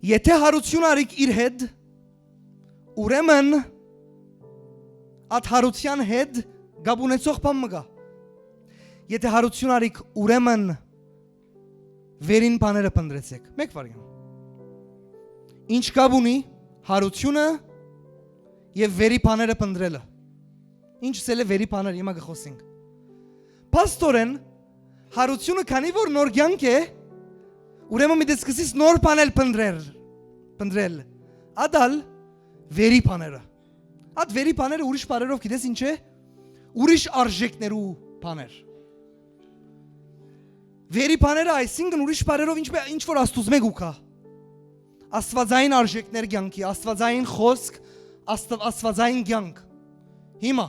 Եթե հարություն արիք իր հետ, ուրեմն այդ հարության հետ կապ ունեցող բան մը կա։ Եթե հարություն արիք, ուրեմն վերին բաները փնտռեցէք։ Մէկ վարյան։ Ինչ կապ ունի հարությունը եւ վերի բաները փնտռելը։ Ինչ ըսել է վերի բաներ, հիմա կը խոսենք։ Փաստորեն, հարությունը քանի որ նոր կեանք է, ուրեմն մի դե սկսես նոր բաներ փնտռել, փնտռել։ Ատալ վերի բաները։ Այդ վերի բաները ուրիշ բառերով գիտես ինչ է, ուրիշ արժեքներու բաներ։ Վերի բաները, այսինքն, ուրիշ բառերով, ինչպե-, ինչ որ Աստուծմէ կու գայ։ Աստուածային արժեքներ կեանքի, Աստուածային խօսք, Աստուա-, Աստուածային կեանք։ Հիմա,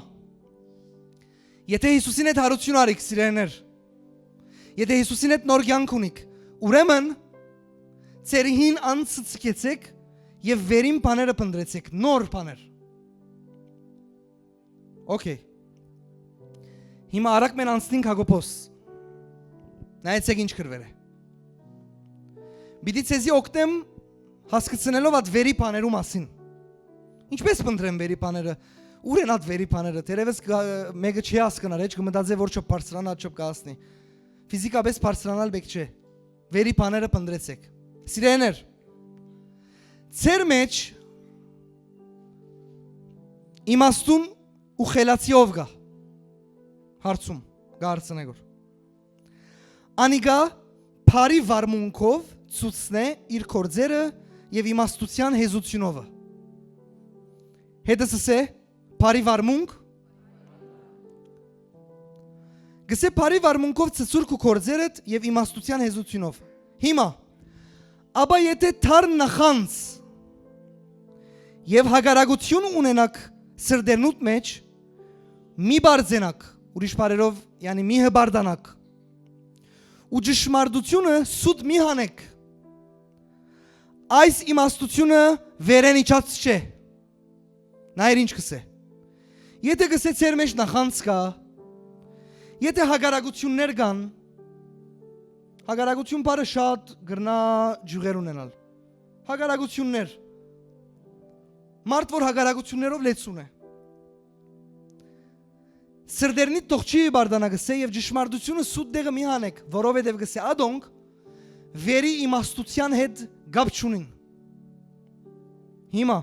եթե Հիսուսին հետ հարություն արիք, սիրելիներ, եթե Հիսուսին հետ նոր կեանք ունիք, ուրեմն ձեր հին անձը ցկեցէք եւ վերին բաները փնտռեցէք, նոր բաներ։ Okay։ Հիմա արագ մեն անցնինք Յակոբոս։ Նայեցեք ինչ գրուեր է։ Պիտի ձեզի օգնեմ հասկցնելով այդ վերի բաներու մասին։ Ինչպե՞ս փնտռեմ վերի բաները։ Ո՞ւր են այդ վերի բաները։ Թերևս գա-, մեկը չի հասկնար, հեչ կը մտածէ որ չափ բարձրանա, չափ կհասնի։ Ֆիզիկապես բարձրանալ պէք չէ։ Վերի բաները փնտռեցեք։ Սիրելիներ, ձեր մեջ իմաստուն ու խելացի ով կա։ Հարցում, կը հարցնեք որ։ Անիկա բարի վարմունքով ցուցնէ իր գործերը եւ իմաստության հեզությունովը։ Հետս ըսէ, բարի վարմունք։ Գսե բարի վարմունքով ցցուր քու գործերդ եւ իմաստության հեզությունով։ Հիմա, ապա եթե թար նախանձ եւ հակառակություն ունենաք սրտերնուտ մեջ, մի բարձենաք, ուրիշ բառերով, յանի մի հպարտանաք, ու ճշմարտությունը սուտ մի հանեք, այս իմաստությունը վերեն իջած չէ։ Նայր ինչ կսե։ Եթե կսե ձեր մեջ նախանձ կա, եթե հակառակություններ կան, հակառակություն բառը շատ կրնայ ջուղեր ունենալ։ Հակառակություններ։ Մարդ որ հակառակություններով լեցուն է։ Սրտերնիդ թող չի բարդանա գսե եւ ճշմարտությունը սուտ դեղը մի հանեք, որովհետեւ գսե ադոնք վերի իմաստության հետ կապ չունին։ Հիմա,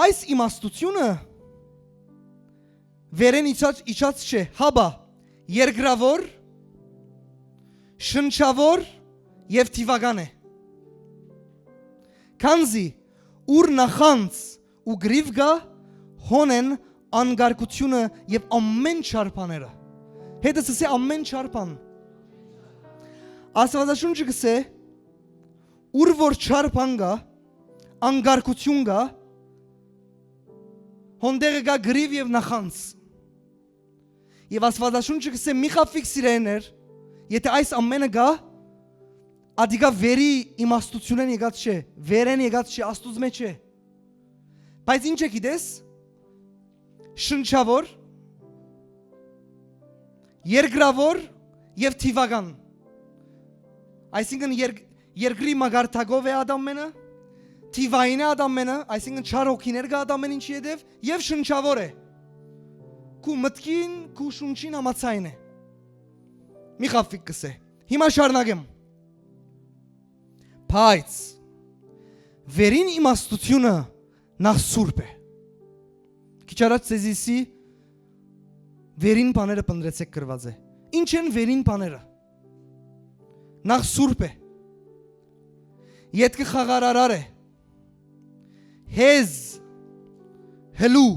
այս իմաստությունը վերեն իջած, իջած չէ, հապա երկրավոր, շնչավոր եւ թիվական է։ Քանզի ուր նախանձ ու գրիվ կա, հոն են անկարգությունը եւ ամեն չար բաները։ Հետս ըսե ամեն չար բան։ Աստվածաշունչը գսե, ուր որ չար բան կա, անկարգություն կա, հոն դեղը կա գրիվ եւ նախանձ։ Եվ Աստվածաշունչը գսե, մի խաբվիք սիրելիներ, եթե այս ամենը կա, ադիկա վերի իմաստությունեն եկած չէ, վերեն եկած չէ, Աստուծմէ չէ։ Բայց ինչ է գիտես, շնչավոր, երկրավոր եւ թիվական։ Այսինքն երկ-, երկրի մագարտակով է այդ ամենը, Divine է ատամենը, այսինքն չար հոգիներ կա ատամեն ինչի ետեւ, եւ շնչաւոր է։ Քու մտքին, քու շունչին համաձայն է։ Մի խաբվիք, կ'ըսէ։ Հիմա շարունակեմ։ Բայց վերին իմաստութիւնը նախ սուրբ է։ Քիչ առաջ ձեզի ըսի, վերին բաները փնտռեցէք գրուած է։ Ի՞նչ են վերին բաները։ Նախ սուրբ է։ Ետքը խաղարարար է։ Հեզ, հլու,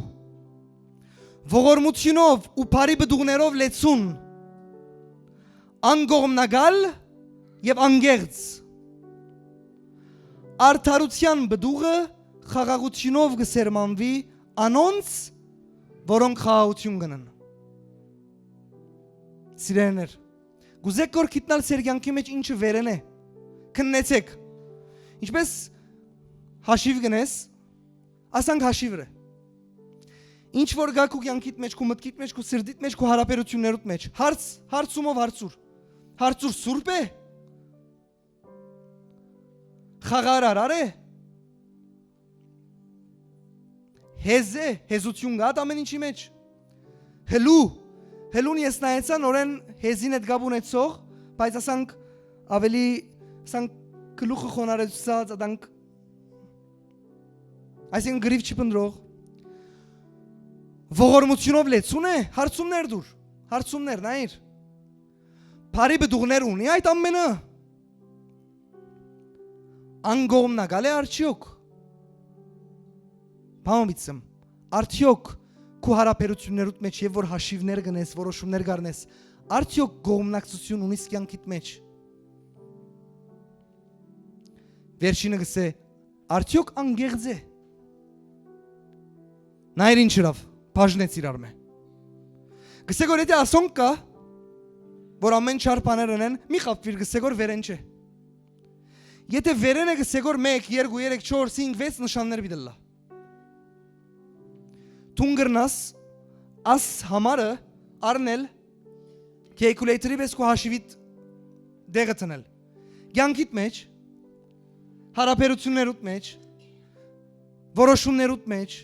ողորմութիւնով ու բարի պտուղներով լեցուն, անկողմնակալ եւ անկեղծ։ Արդարութեան պտուղը խաղաղութիւնով կը սերմանուի անոնց, որոնք խաղաղութիւն կ'ընեն։ Սիրելիներ, կ'ուզէք որ գիտնալ ձեր կեանքի մէջ ինչը վերեն է, քննեցէք։ Ինչպէս հաշիւ կ'ընես, ասանք հաշիվ է։ Ինչ որ կայ քու կեանքիդ մէջ, քու մտքիդ մէջ, քու սրտիդ մէջ, քու յարաբերութիւններուդ մէջ, հարց, հարցումով հարցուր։ Հարցուր, սուրբ է, խաղարարար է, հեզ է, հեզութիւն կա՞ ատամեն ինչի մէջ։ Հլու, հլուն ես նայեցայ, նորէն հեզին հետ կապ ունեցող, բայց ասանք ավելի, ասանք գլուխը խոնարհեցուցած, ատանք, այսինքն՝ կռիւ չի փնտռող։ Ողորմութիւնով լեցուն է, հարցումներ տուր, հարցումներ, նայիր։ Բարի պտուղներ ունի՞ այդ ամենը։ Անկողմնակալ է արդեօք։ Բան մտցեմ, արդեօք քու յարաբերութիւններուդ մէջ, եւ որ հաշիվներ կ'ընես, որոշումներ կ'առնես, արդեօք կողմնակցութիւն ունիս կեանքիդ մէջ։ Վերջինը կ'ըսէ, արդեօք անկեղծ է։ Նայր ինչ ըրաւ, բաժնեց իրար մէ։ Կ'ըսէ որ եթէ ասոնք կայ, որ ամէն չար բաներ ընեն, մի խաբուիր, կ'ըսէ որ վերէն չէ։ Եթէ վերէն է, կ'ըսէ որ մէկ, երկու, երեք, չորս, հինգ, վեց նշաններ պիտի ըլլայ։ Դուն կրնաս աս համարը առնել, calculator-ի պէս քու հաշիվիդ տեղը դնել։ Կեանքիդ մէջ, յարաբերութիւններուդ մէջ, որոշումներուդ մէջ,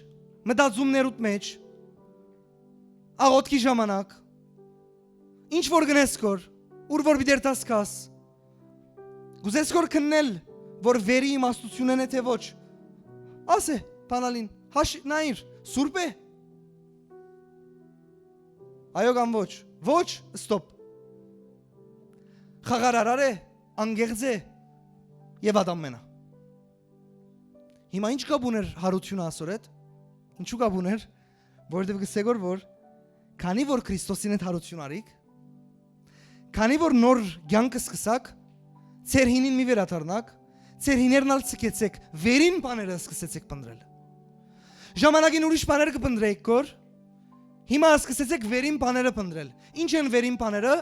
մտածումներուդ մէջ, աղօթքի ժամանակ, ինչ որ կ'ընես քոր, ուր որ պիտի երթաս գաս, կ'ուզես քոր քննել, որ վերի իմաստութիւնն է, թէ ոչ։ Ասէ, բանալին, հաշ-, նայիր, սուրբ է։ Այո կամ ոչ։ Ոչ, ստոպ։ Խաղարարար է, անկեղծ է եւ ատամենա։ Հիմա ի՞նչ կապ ուներ յարութիւնը ասոր հետ։ Ինչու կապ ուներ, որովհետեւ կ'ըսէ որ, որ քանի որ Քրիստոսին հետ յարութիւն առիք, քանի որ նոր կեանք սկսաք, ձեր հինին մի վերադառնաք, ձեր հիներն ալ ցկեցէք, վերին բաները սկսեցէք փնտռել։ Ժամանակին ուրիշ բաներ կը փնտռէիք քոր, հիմա սկսեցէք վերին բաները փնտռել։ Ի՞նչ են վերին բաները։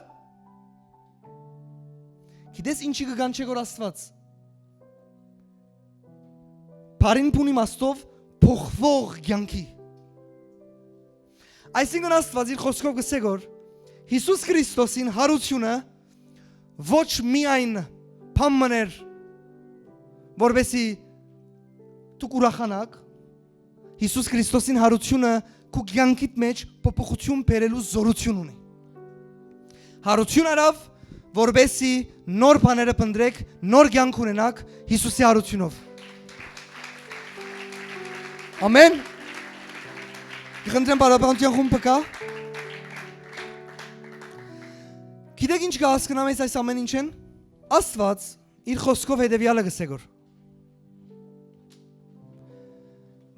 Գիտես ինչի՞ կը կանչէ քոր Աստուած։ Բարին բուն իմաստով փոխվող կեանքի։ Այսինքն՝ Աստուած իր խօսքով կ'ըսէ որ Յիսուս Քրիստոսին յարութիւնը ոչ միայն բան մըն էր, որպեսզի դուք ուրախանաք, Յիսուս Քրիստոսին յարութիւնը քու կեանքիդ մէջ փոփոխութիւն բերելու զօրութիւն ունի։ Յարութիւն առաւ, որպեսզի նոր բաները փնտռեք, նոր կեանք ունենաք Յիսուսի յարութիւնով։ Ամեն։ Կխնդրեմ, բարապանության խումբը կա։ Գիտեք ինչ կը հասկնամ ես այս ամեն ինչէն։ Աստուած իր խօսքով հետեւեալը կ'ըսէ որ,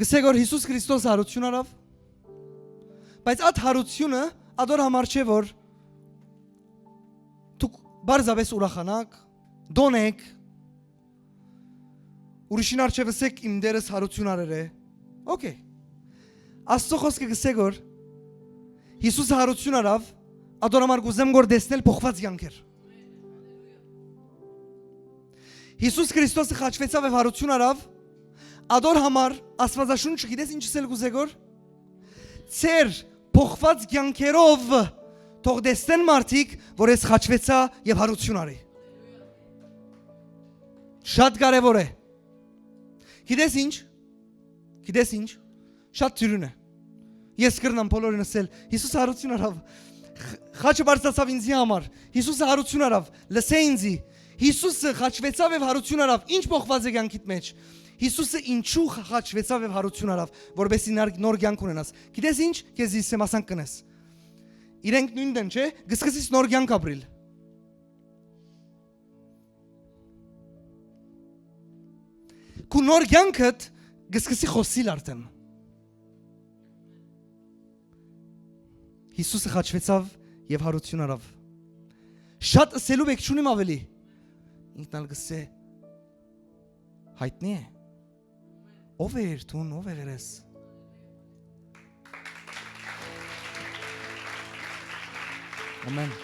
կ'ըսէ որ Յիսուս Քրիստոս յարութիւն առաւ, բայց այդ յարութիւնը ատոր համար չէ որ դուք պարզապէս ուրախանաք, տոն եք, ուրիշին առջեւ ըսէք՝ «Իմ Տէրս յարութիւն առեր է»։ Okay։ Աստուծոյ խօսքը կ'ըսէ որ Յիսուս յարութիւն առաւ, ատոր համար կ'ուզեմ որ տեսնել փոխուած կեանքեր։ Յիսուս Քրիստոսը խաչուեցաւ եւ յարութիւն առաւ, ատոր համար Աստուածաշունչը գիտես ինչ ըսել կ'ուզէ որ, ձեր փոխուած կեանքերով թող տեսնեն մարդիկ որ ես խաչուեցայ եւ յարութիւն առի։ Շատ կարեւոր է։ Գիտես ինչ։ Գիտես ինչ։ Շատ դիւրին է։ Ես կրնամ բոլորին ըսել, Յիսուսը յարութիւն առաւ։ Խ-, խաչը բարձրացաւ ինձի համար։ Յիսուսը յարութիւն առաւ։ Լսէ ինձի։ Յիսուսը խաչուեցաւ եւ յարութիւն առաւ։ Ինչ փոխուած է կեանքիդ մեջ։ Յիսուսը ինչու խ-, խաչուեցաւ եւ յարութիւն առաւ, որպեսզի նար-, նոր կեանք ունենաս։ Գիտես ինչ, քեզի սեմասանք կնես։ Իրենք նոյնն են, չէ՞, կսկսես նոր կեանք ապրիլ։ Քու նոր կեանքդ կսկսի խօսիլ արդեն։ Յիսուսը խաչուեցաւ եւ յարութիւն առաւ։ Շատ ըսելու բեք չունիմ ավելի։ Ինքն ալ կսե, յայտնի է։ Ո՞վ է երթուն, ո՞վ է գերես։ Ամեն։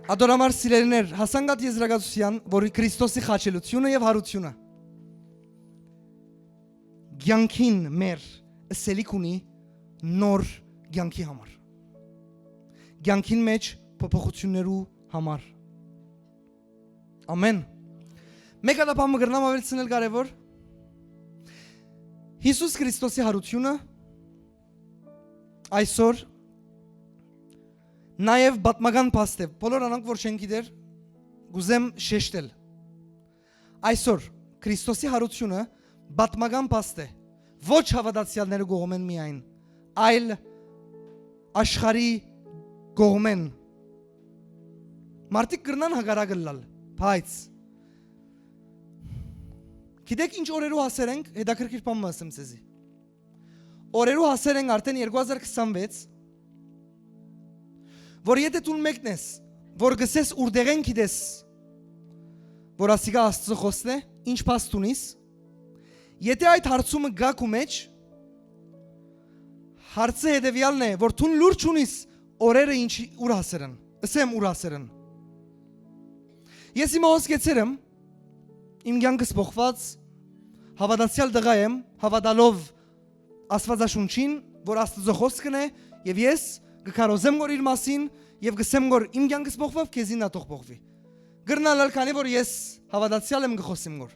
Ատոր համար, սիրելիներ, հասանք այդ եզրակացութեան, որ Քրիստոսի խաչելութիւնը եւ յարութիւնը կեանքին մեր ըսելիք ունի նոր կեանքի համար, կեանքին մեջ փոփոխութիւններու համար։ Ամեն։ Մէկ ատապան մը կրնամ աւելցնել կարեւոր։ Յիսուս Քրիստոսի յարութիւնը այսօր նաեւ պատմական փաստ է։ Բոլոր անոնք, որ չեն գիտեր, կուզեմ շեշտել։ Այսօր Քրիստոսի յարութիւնը պատմական փաստ է, ոչ հաւատացեալներու կողմէն միայն, այլ աշխարհի կողմէն։ Մարդիկ կրնան հակառակ ըլլալ, բայց գիտեք ինչ օրերու հասեր ենք, հետաքրքիր բան մը ասեմ ձեզի։ Օրերու հասեր ենք արդեն երկու հազար քսանվեց, որ եթե դուն մեկն ես, որ գսես ուրդեղէն գիտես, որ ասիկա Աստծո խոսքն է, ինչ փաստ ունիս, եթե այդ հարցումը գայ քու մեջ, հարցը հետեւեալն է, որ դուն լուր չունիս, օրերը ինչի, ուր հասեր են, ըսեմ ուր հասեր են։ Ես հիմա հոսկեցեր եմ, իմ կեանքս փոխուած, հաւատացեալ տղայ եմ, հաւատալով Աստուածաշունչին, որ Աստուծո խոսքն է, եւ ես կը քարոզեմ գոր իր մասին, եւ կսեմ գոր իմ կեանքս փոխուաւ, քեզին ալ թող փոխուի։ Կրնալ ալ քանի որ ես հաւատացեալ եմ, կը խօսեմ գոր։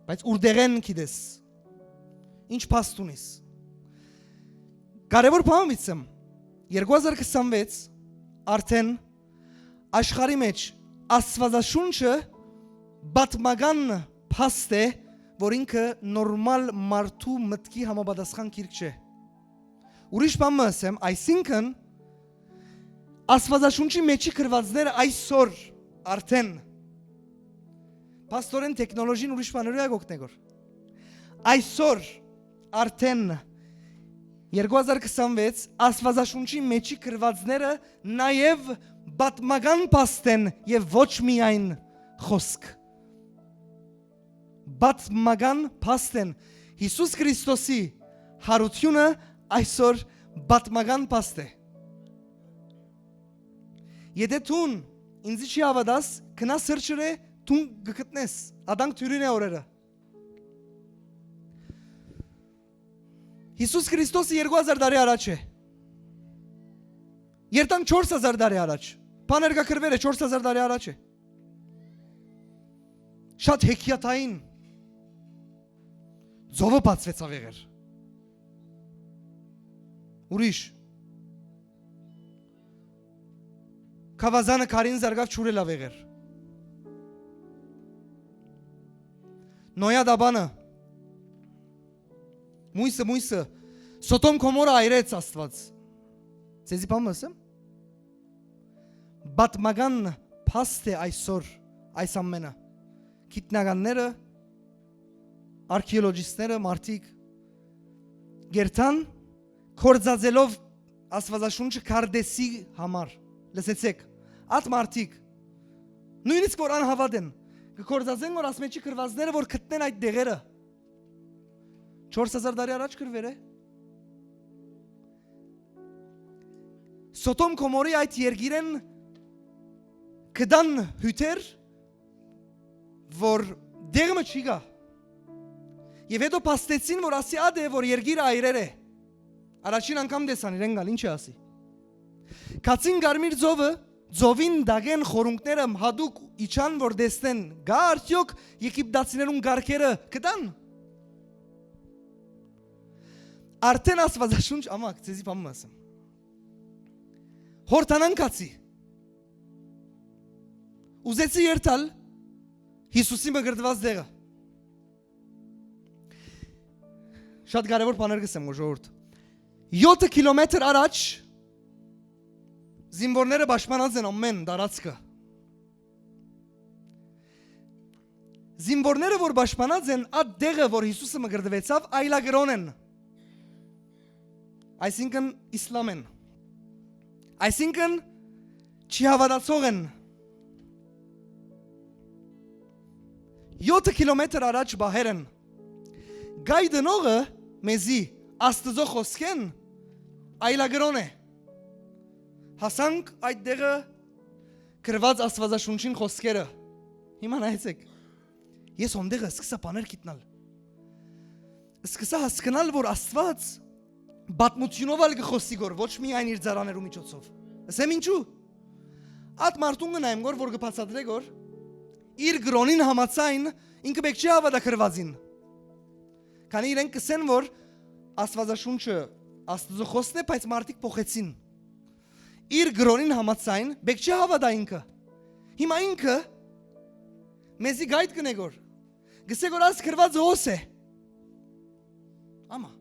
Բայց ուրդեղէն գիտես, ինչ փաստ ունիս։ Կարեւոր բան մտցեմ, երկու հազար քսանվեց արդեն աշխարհի մեջ Աստուածաշունչը պատմական փաստ է, որ ինքը նորմալ մարդու մտքի համապատասխան գիրք չէ։ Ուրիշ բան մը ասեմ, այսինքն Աստուածաշունչի մեջի գրվածները այսօր արդեն, փաստորեն տեխնոլոգին ուրիշ բաներու է կօգնե գոր։ Այսօր արդեն երկու հազար քսանվեց Աստուածաշունչի մեջի գրվածները նաեւ պատմական փաստ են եւ ոչ միայն խոսք։ Պատմական փաստ են։ Յիսուս Քրիստոսի յարութիւնը այսօր պատմական փաստ է։ Եթե դուն ինձի չի հաւատաս, գնա սրճրե, դուն կը գտնես, ադանք դիւրին է օրերը։ Յիսուս Քրիստոսը երկու հազար տարի առաջ է։ Երթան չորս հազար տարի առաջ։ Բաներ կա գրվեր է չորս հազար տարի առաջ է։ Շատ հեքիաթային ծովը բացվեցաւ եղեր։ Ուրիշ։ Գաւազանը քարին զարկաւ, ջուրը լաւ եղեր։ Նոյա դաբանը, մույսը, մույսը, Սոդոմ Գոմորը այրեց Աստուած։ Ձեզի բան մը ասեմ։ Պատմական փաստ է այսօր այս ամենը։ Գիտնականները, արքեոլոգիստները, մարդիկ կերթան կործածելով Աստուածաշունչը քարտէսի համար։ Լսեցեք, այդ մարդիկ, նույնիսկ որ անհավատ են, կկործածեն որ ասմեջի գրվածները որ գտնեն այդ դեղերը։ Չորս հազար տարի առաջ գրվեր է։ Սոդոմ Գոմորի այդ երկիրեն կդան հյութեր, որ դեղ մը չի գա։ Եւ հետո փաստեցին որ ասի ատ է որ երկիրը այրեր է։ Առաջին անգամ տեսան իրեն գալ, ինչ է ասի։ Գացին Կարմիր ծովը, Ծովին տակէն խորունկները յատուկ իջան որ տեսնեն, կա՞ արդեօք Եգիպտացիներուն կառքերը կտան։ Արդեն Աստուածաշունչ, ամակ, ձեզի բան մը ասեմ։ Յորդանան գացի։ Ուզեցի երթալ Յիսուսի մկրտուած տեղը։ Շատ կարեւոր բաներ կ'ըսեմ, որ ժողովուրդ։ Եօթը կիլոմեթր առաջ զինվորները պաշտպանած են ամեն տարածքը։ Զինվորները որ պաշտպանած են, այդ տեղը որ Յիսուսը մկրտուեցաւ, այլակրօն են։ Այսինքն իսլամ են։ Այսինքն չի հաւատացող են։ Եօթը կիլոմեթր առաջ պահեր են։ Գայ դնողը մեզի Աստուծոյ խօսքէն այլակրօն է։ Հասանք այդ տեղը գրուած Աստուածաշունչին խօսքերը։ Հիմա նայեցէք։ Ես հոն տեղը սկսա բաներ գիտնալ։ Սկսա հասկնալ, որ Աստուած պատմութիւնով ալ կը խօսի գոր, ոչ միայն իր ծառաներու միջոցով։ Ասեմ ինչու։ Այդ մարդուն կը նայեմ գոր, որ կը բացատրէ գոր, իր կրօնին համաձայն ինքը պէք չի հաւատա գրուածին։ Քանի իրենք կ'ըսեն, որ Աստուածաշունչը Աստուծոյ խօսքն է, բայց մարդիկ փոխեցին։ Իր կրօնին համաձայն պէք չի հաւատա ինքը։ Հիմա ինքը մեզի գայթ կ'ընէ գոր։ Կ'ըսէ գոր, աս գրուածը հոս է։ Ամա։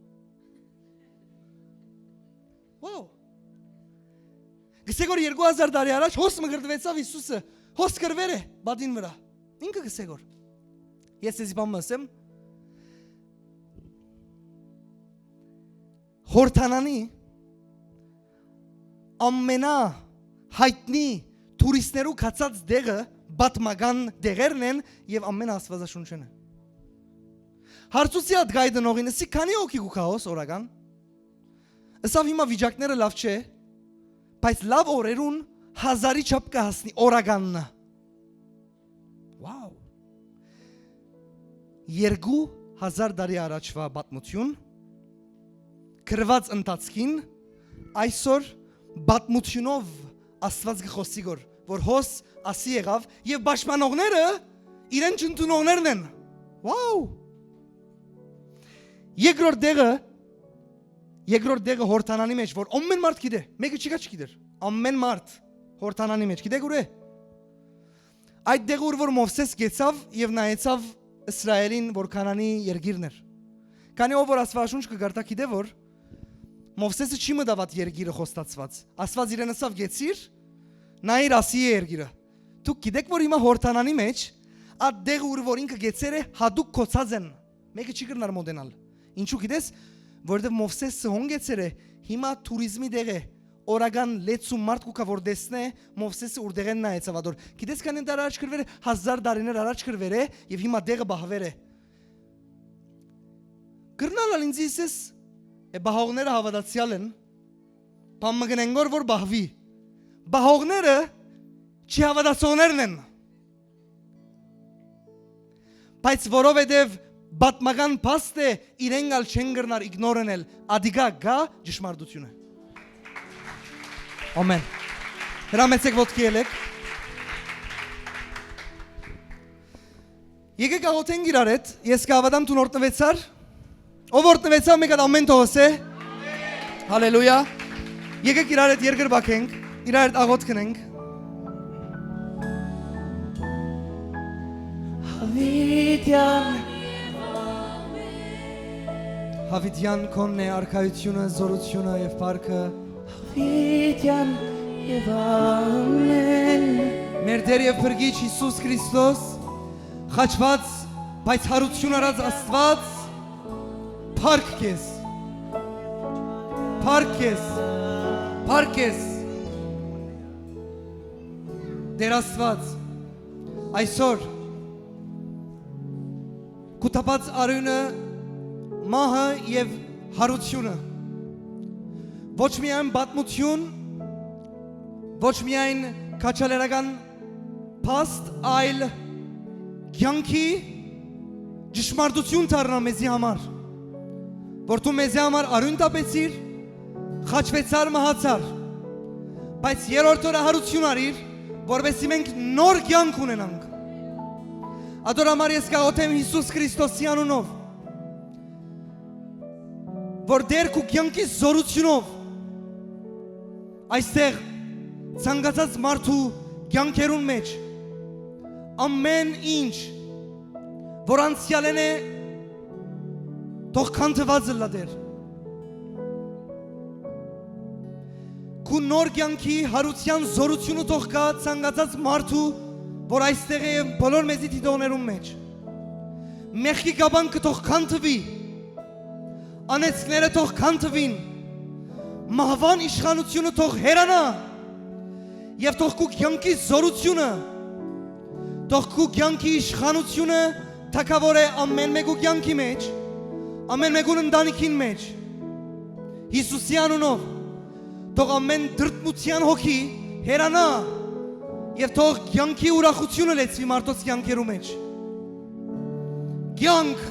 Wow։ Կ'ըսէ գոր, երկու հազար տարի առաջ հոս մկրտուեցաւ Յիսուսը, հոս գրուեր է պատին վրայ։ Ինքը կ'ըսէ գոր։ Ես ձեզի բան մը ասեմ։ Յորդանանի ամենահայտնի թուրիստներու գացած տեղը պատմական տեղերն են եւ ամենաաստուածաշունչեն է։ Հարցուցի այդ գայ դնողին, ըսի, քանի՞ հոգի կու գայ հոս օրական։ Ըսաւ, հիմա վիճակները լաւ չէ, բայց լաւ օրերուն հազարի չափ կը հասնի օրականը։ Wow։ Երկու հազար տարի առաջվա պատմութիւն գրուած ընթացքին, այսօր պատմութիւնով Աստուած կը խօսի գոր, որ հոս ասի եղաւ եւ պաշտպանողները իրեն չընդունողներն են։ Wow։ Երկրորդ դեղը, երկրորդ դեղը Յորդանանի մեջ, որ ամեն մարդ գիտէ, մեկը չի գա չգիտեր, ամեն մարդ Յորդանանի մեջ, գիտեք ուր է։ Այդ դեղը, ուր որ Մովսէս գեցաւ եւ նայեցաւ Իսրայէլին, որ Քանանի երկիրն էր։ Քանի ով որ Աստուածաշունչ կը կարդայ, գիտէ որ Մովսէսը չի մտաւ այդ երկիրը խոստացուած։ Աստուած իրեն ըսաւ, գեցիր, նայիր, ասի է երկիրը։ Դուք գիտեք որ հիմա Յորդանանի մեջ, այդ դեղը, ուր որ ինքը գեցեր է, հատուկ գոցած են։ Մեկը չի կրնար մոտենալ։ Ինչու գիտես, որովհետեւ Մովսէսը հոն գեցեր է, հիմա թուրիզմի տեղ է, օրական լեցուն մարդ կու գայ որ տեսնէ Մովսէսը ուր դեղէն նայեցաւ ադոր։ Գիտես քանի դար առաջ գրուեր է, հազար տարիներ առաջ գրուեր է եւ հիմա դեղը պահուեր է։ Կրնալ ալ ինձ ըսես, է պահողները հաւատացեալ են, բան մը կ'ընեն գոր որ պահուի։ Պահողները չի հաւատացողներն են։ Բայց որովհետեւ պատմական փաստ է, իրենք ալ չեն կրնար իգնոր ընել, ադիկա գայ ճշմարտութիւնը։ Ամեն։ Հրամեցեք ոտքի ելեք։ Եկեք աղոթենք իրար հետ, ես կհաւատամ դուն օրտնուեցար, ով օրտնուեցաւ, մեկ հատ ամեն թող ըսէ։ Հալելույա։ Եկեք իրար հետ երկրպագենք, իրար հետ աղոթք ընենք։ Հավիտյան։ Հավիտյան քոնն է արքայությունը, զորությունը եւ փառքը։ Հավիտյան եւ ամեն։ Մեր Տեր եւ Փրկիչ Յիսուս Քրիստոս, խաչված, բայց յարութիւն առած Աստուած, փառք քեզ։ Փառք քեզ։ Փառք քեզ։ Տեր Աստուած, այսօր քու թափած արիւնը, մահը եւ յարութիւնը, ոչ միայն պատմութիւն, ոչ միայն քաջալերական փաստ, այլ կեանքի ճշմարտութիւն դառնայ մեզի համար, որ դու մեզի համար արիւն թափեցիր, խաչուեցար, մահացար, բայց երրորդ օրը յարութիւն առիր, որպեսզի մենք նոր կեանք ունենանք։ Ատոր համար ես կաղօթեմ Յիսուս Քրիստոսի անունով, որ Տէր քու կեանքի զօրութիւնով այստեղ ցանկացած մարդու կեանքերուն մէջ ամէն ինչ, որ անցեալէն է, թող քանդուած ըլլայ, Տէր։ Քու նոր կեանքի յարութեան զօրութիւնը թող գայ ցանկացած մարդու, որ այստեղ է, եւ բոլոր մեզի դիտողներուն մէջ։ Մեղքի կապանքը թող քանդուի, անեծքները թող քանդուին, մահուան իշխանութիւնը թող հեռանայ, եւ թող քու կեանքի զօրութիւնը, թող քու կեանքի իշխանութիւնը թագաւորէ ամէն մէկու կեանքի մէջ, ամէն մէկուն ընտանիքին մէջ, Յիսուսի անունով։ Թող ամէն դրդմութեան հոգի հեռանայ, եւ թող կեանքի ուրախութիւնը լեցուի մարդոց կեանքերու մէջ։ Կեանք։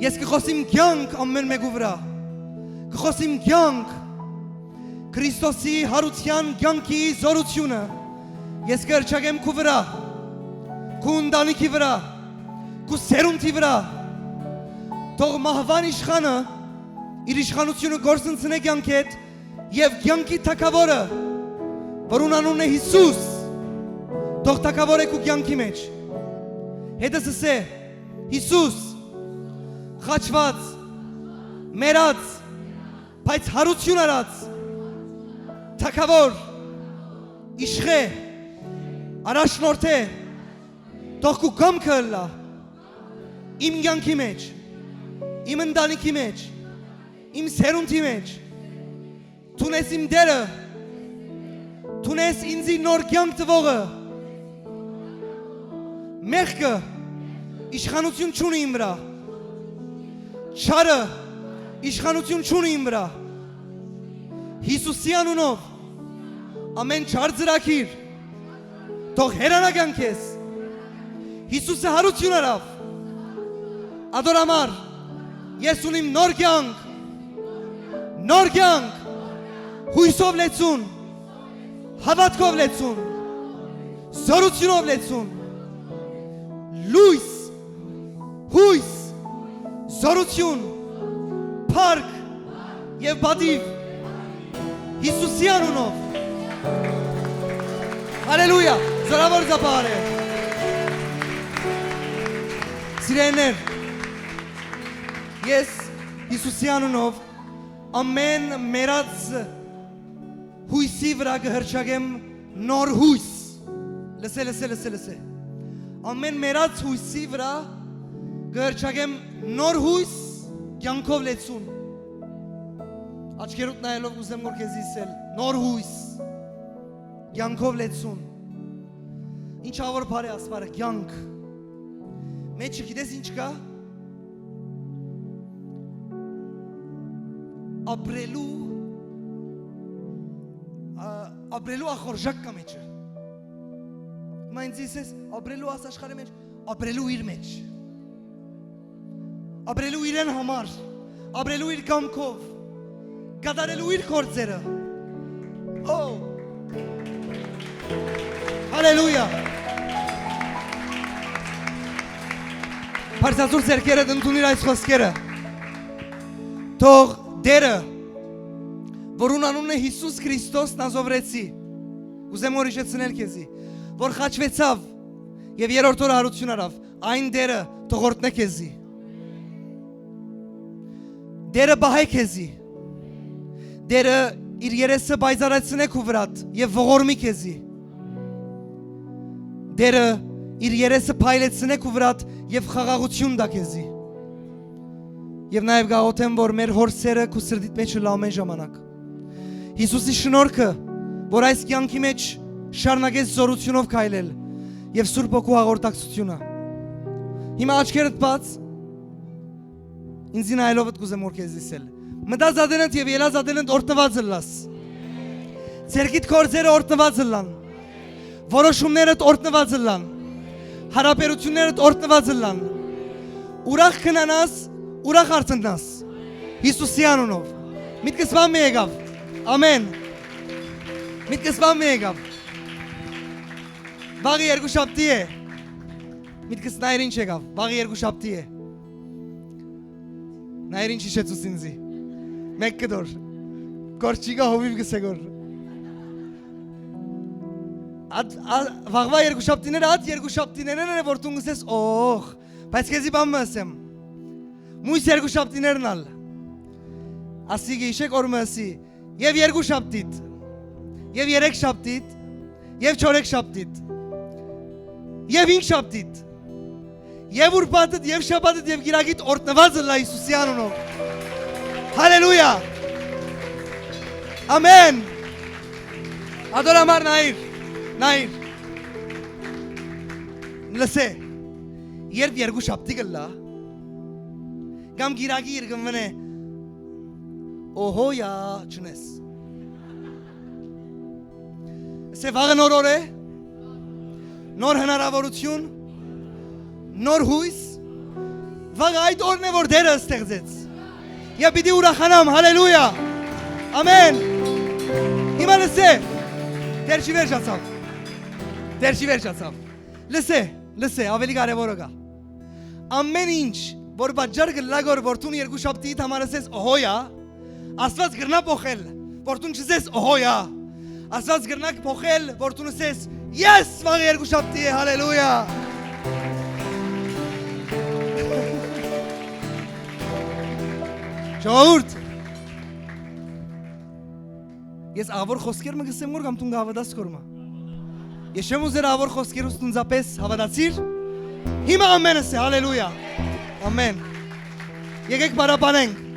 Ես կը խօսիմ կեանք ամէն մէկու վրայ։ Կը խօսիմ կեանք։ Քրիստոսի յարութեան կեանքի զօրութիւնը ես կը հռչակեմ քու վրայ, քու ընտանիքի վրայ, քու սերունդի վրայ։ Թող մահուան իշխանը իր իշխանութիւնը կորսնցնէ կեանքէդ, եւ կեանքի թագաւորը, որուն անունն է Յիսուս, թող թագաւորէ քու կեանքի մէջ։ Հետս ըսէ. Յիսուս, խաչուած, մեռած, բայց յարութիւն առած, թագաւոր, իշխէ, առաջնորդէ, թող քու կամքը ըլլայ իմ կեանքի մէջ, իմ ընտանիքի մէջ, իմ սերունդի մէջ։ Դուն ես իմ Տէրը, դուն ես ինձի նոր կեանք տուողը։ Մեղքը իշխանութիւն չունի իմ վրայ, չարը իշխանութիւն չունի իմ վրայ։ Յիսուսի անունով ամէն չար ծրագիր թող հեռանայ կեանքէս։ Յիսուսը յարութիւն առաւ, ատոր համար ես ունիմ նոր կեանք, նոր կեանք, յոյսով լեցուն, հաւատքով լեցուն, զօրութիւնով լեցուն, լոյս, յոյս, զօրութիւն, փառք եւ պատիւ Յիսուսի անունով։ Հալելույա, զորաւոր ծափարը։ Սիրելիներ, ես Յիսուսի անունով ամէն մեռած յոյսի վրայ կը հռչակեմ նոր յոյս։ Լսէ, լսէ, լսէ, լսէ։ Ամէն մեռած յոյսի վրայ կը հռչակեմ նոր յոյս, կեանքով լեցուն։ Աչքերուդ նայելով կ'ուզեմ որ քեզի ըսել. նոր յոյս, կեանքով լեցուն։ Ինչ աղոր բառ է ասպարը, կեանք։ Մեջը գիտես ինչ կայ։ Ապրելու, ա, ապրելու ախորժակ կայ մեջը։ Հիմա ինձ ըսես, ապրելու աս աշխարհի մէջ, ապրելու իր մէջ, ապրելու իրեն համար, ապրելու իր կամքով, կատարելու իր գործերը։ Օ, հալելույա։ Բարձրացուր ձեռքերդ, ընդունիր այս խոսքերը. թող Տէրը, որուն անունն է Յիսուս Քրիստոս Նազովրեցի, կ'ուզեմ որ հիշեցնել քեզի, որ խաչուեցաւ եւ երրորդ օրը յարութիւն առաւ, այն Տէրը թող օրհնէ քեզի։ Տէրը պահէ քեզի։ Տէրը իր երեսը պայծառացնէ քու վրադ եւ ողորմի քեզի։ Տէրը իր երեսը փայլեցնէ քու վրադ եւ խաղաղութիւն տայ քեզի։ Եւ նաեւ կ'աղօթեմ որ մեր Հօր սէրը քու սրտիդ մէջ ըլլայ ամէն ժամանակ։ Յիսուսի շնորհքը, որ այս կեանքի մէջ շարունակես զօրութիւնով քայլել, եւ Սուրբ Հոգու հաղորդակցութիւնը։ Հիմա աչքերդ բաց, ինձի նայելով կ'ուզեմ որ քեզի ըսել. մտած ատենդ եւ ելած ատենդ օրհնուած ըլլաս։ Ձեռքիդ գործերը օրհնուած ըլլան։ Որոշումներդ օրհնուած ըլլան։ Հարաբերություններդ օրհնուած ըլլան։ Ուրախ քնանաս, ուրախ արթննաս։ Յիսուսի անունով։ Միտքս բան մը եկաւ։ Ամեն։ Միտքս բան մը եկաւ։ Վաղը երկու շաբթի է։ Միտքս նայր ինչ եկաւ։ Վաղը երկու շաբթի է։ Նայր ինչ իշեցուց ինձի։ Մէկ կտոր։ Կոր չիկա հովիվ կսեգոր։ Ատ, ա, վաղվա երկու շաբթիները, ատ երկու շաբթիներն են, որ դուն կսես, օղ, բայց քեզի բան մը ասեմ։ Մույս երկու շաբթիներն ալ։ Ասի կը իշեք օր մը ասի, եւ երկու շաբթիտ, եւ երեք շաբթիտ, եւ չորեք շաբթիտ, եւ հինգ շաբթիտ, եւ ուրբաթդ, եւ շաբաթդ, եւ կիրակիտ օրտնուած ըլլայ Յիսուսի անունով։ Հալելույա։ Ամեն։ Ատոր համար նայիր, նայիր։ Լսե, երբ երկու շաբթի կլլայ, կամ կիրակի իր կմնե, օհո յա, չնես։ Սե վաղը նոր օր է, նոր հնարավորություն, նոր հույս, վաղը այդ օրն է, որ Տերը ստեղծեց։ Եւ պիտի ուրախանամ, հալելույա, ամեն։ Հիմա լսե, Տեր չի վերջացավ, Տեր չի վերջացավ, լսե, լսե, ավելի կարեւորը կա։ Ամեն ինչ, որ պատճառ կլա գոր, որ դուն երկու շաբթիիդ համար ասես, օհո յա, Աստված կրնայ փոխել, որ դուն չսես, օհո յա։ Աստված կրնայ փոխել, որ դուն ասես, ես վաղը երկու շաբթի է, հալելույա։ Ժողովուրդ, ես աղոր խոսքեր մը կսեմ գոր կամ դուն կհավատաս գոր մը։ Ես չեմ ուզեր աղոր խոսքերուս դունձապէս հաւատացիր։ Հիմա ամենս է, հալելույա։ Ամեն։ Եկեք պարապանենք։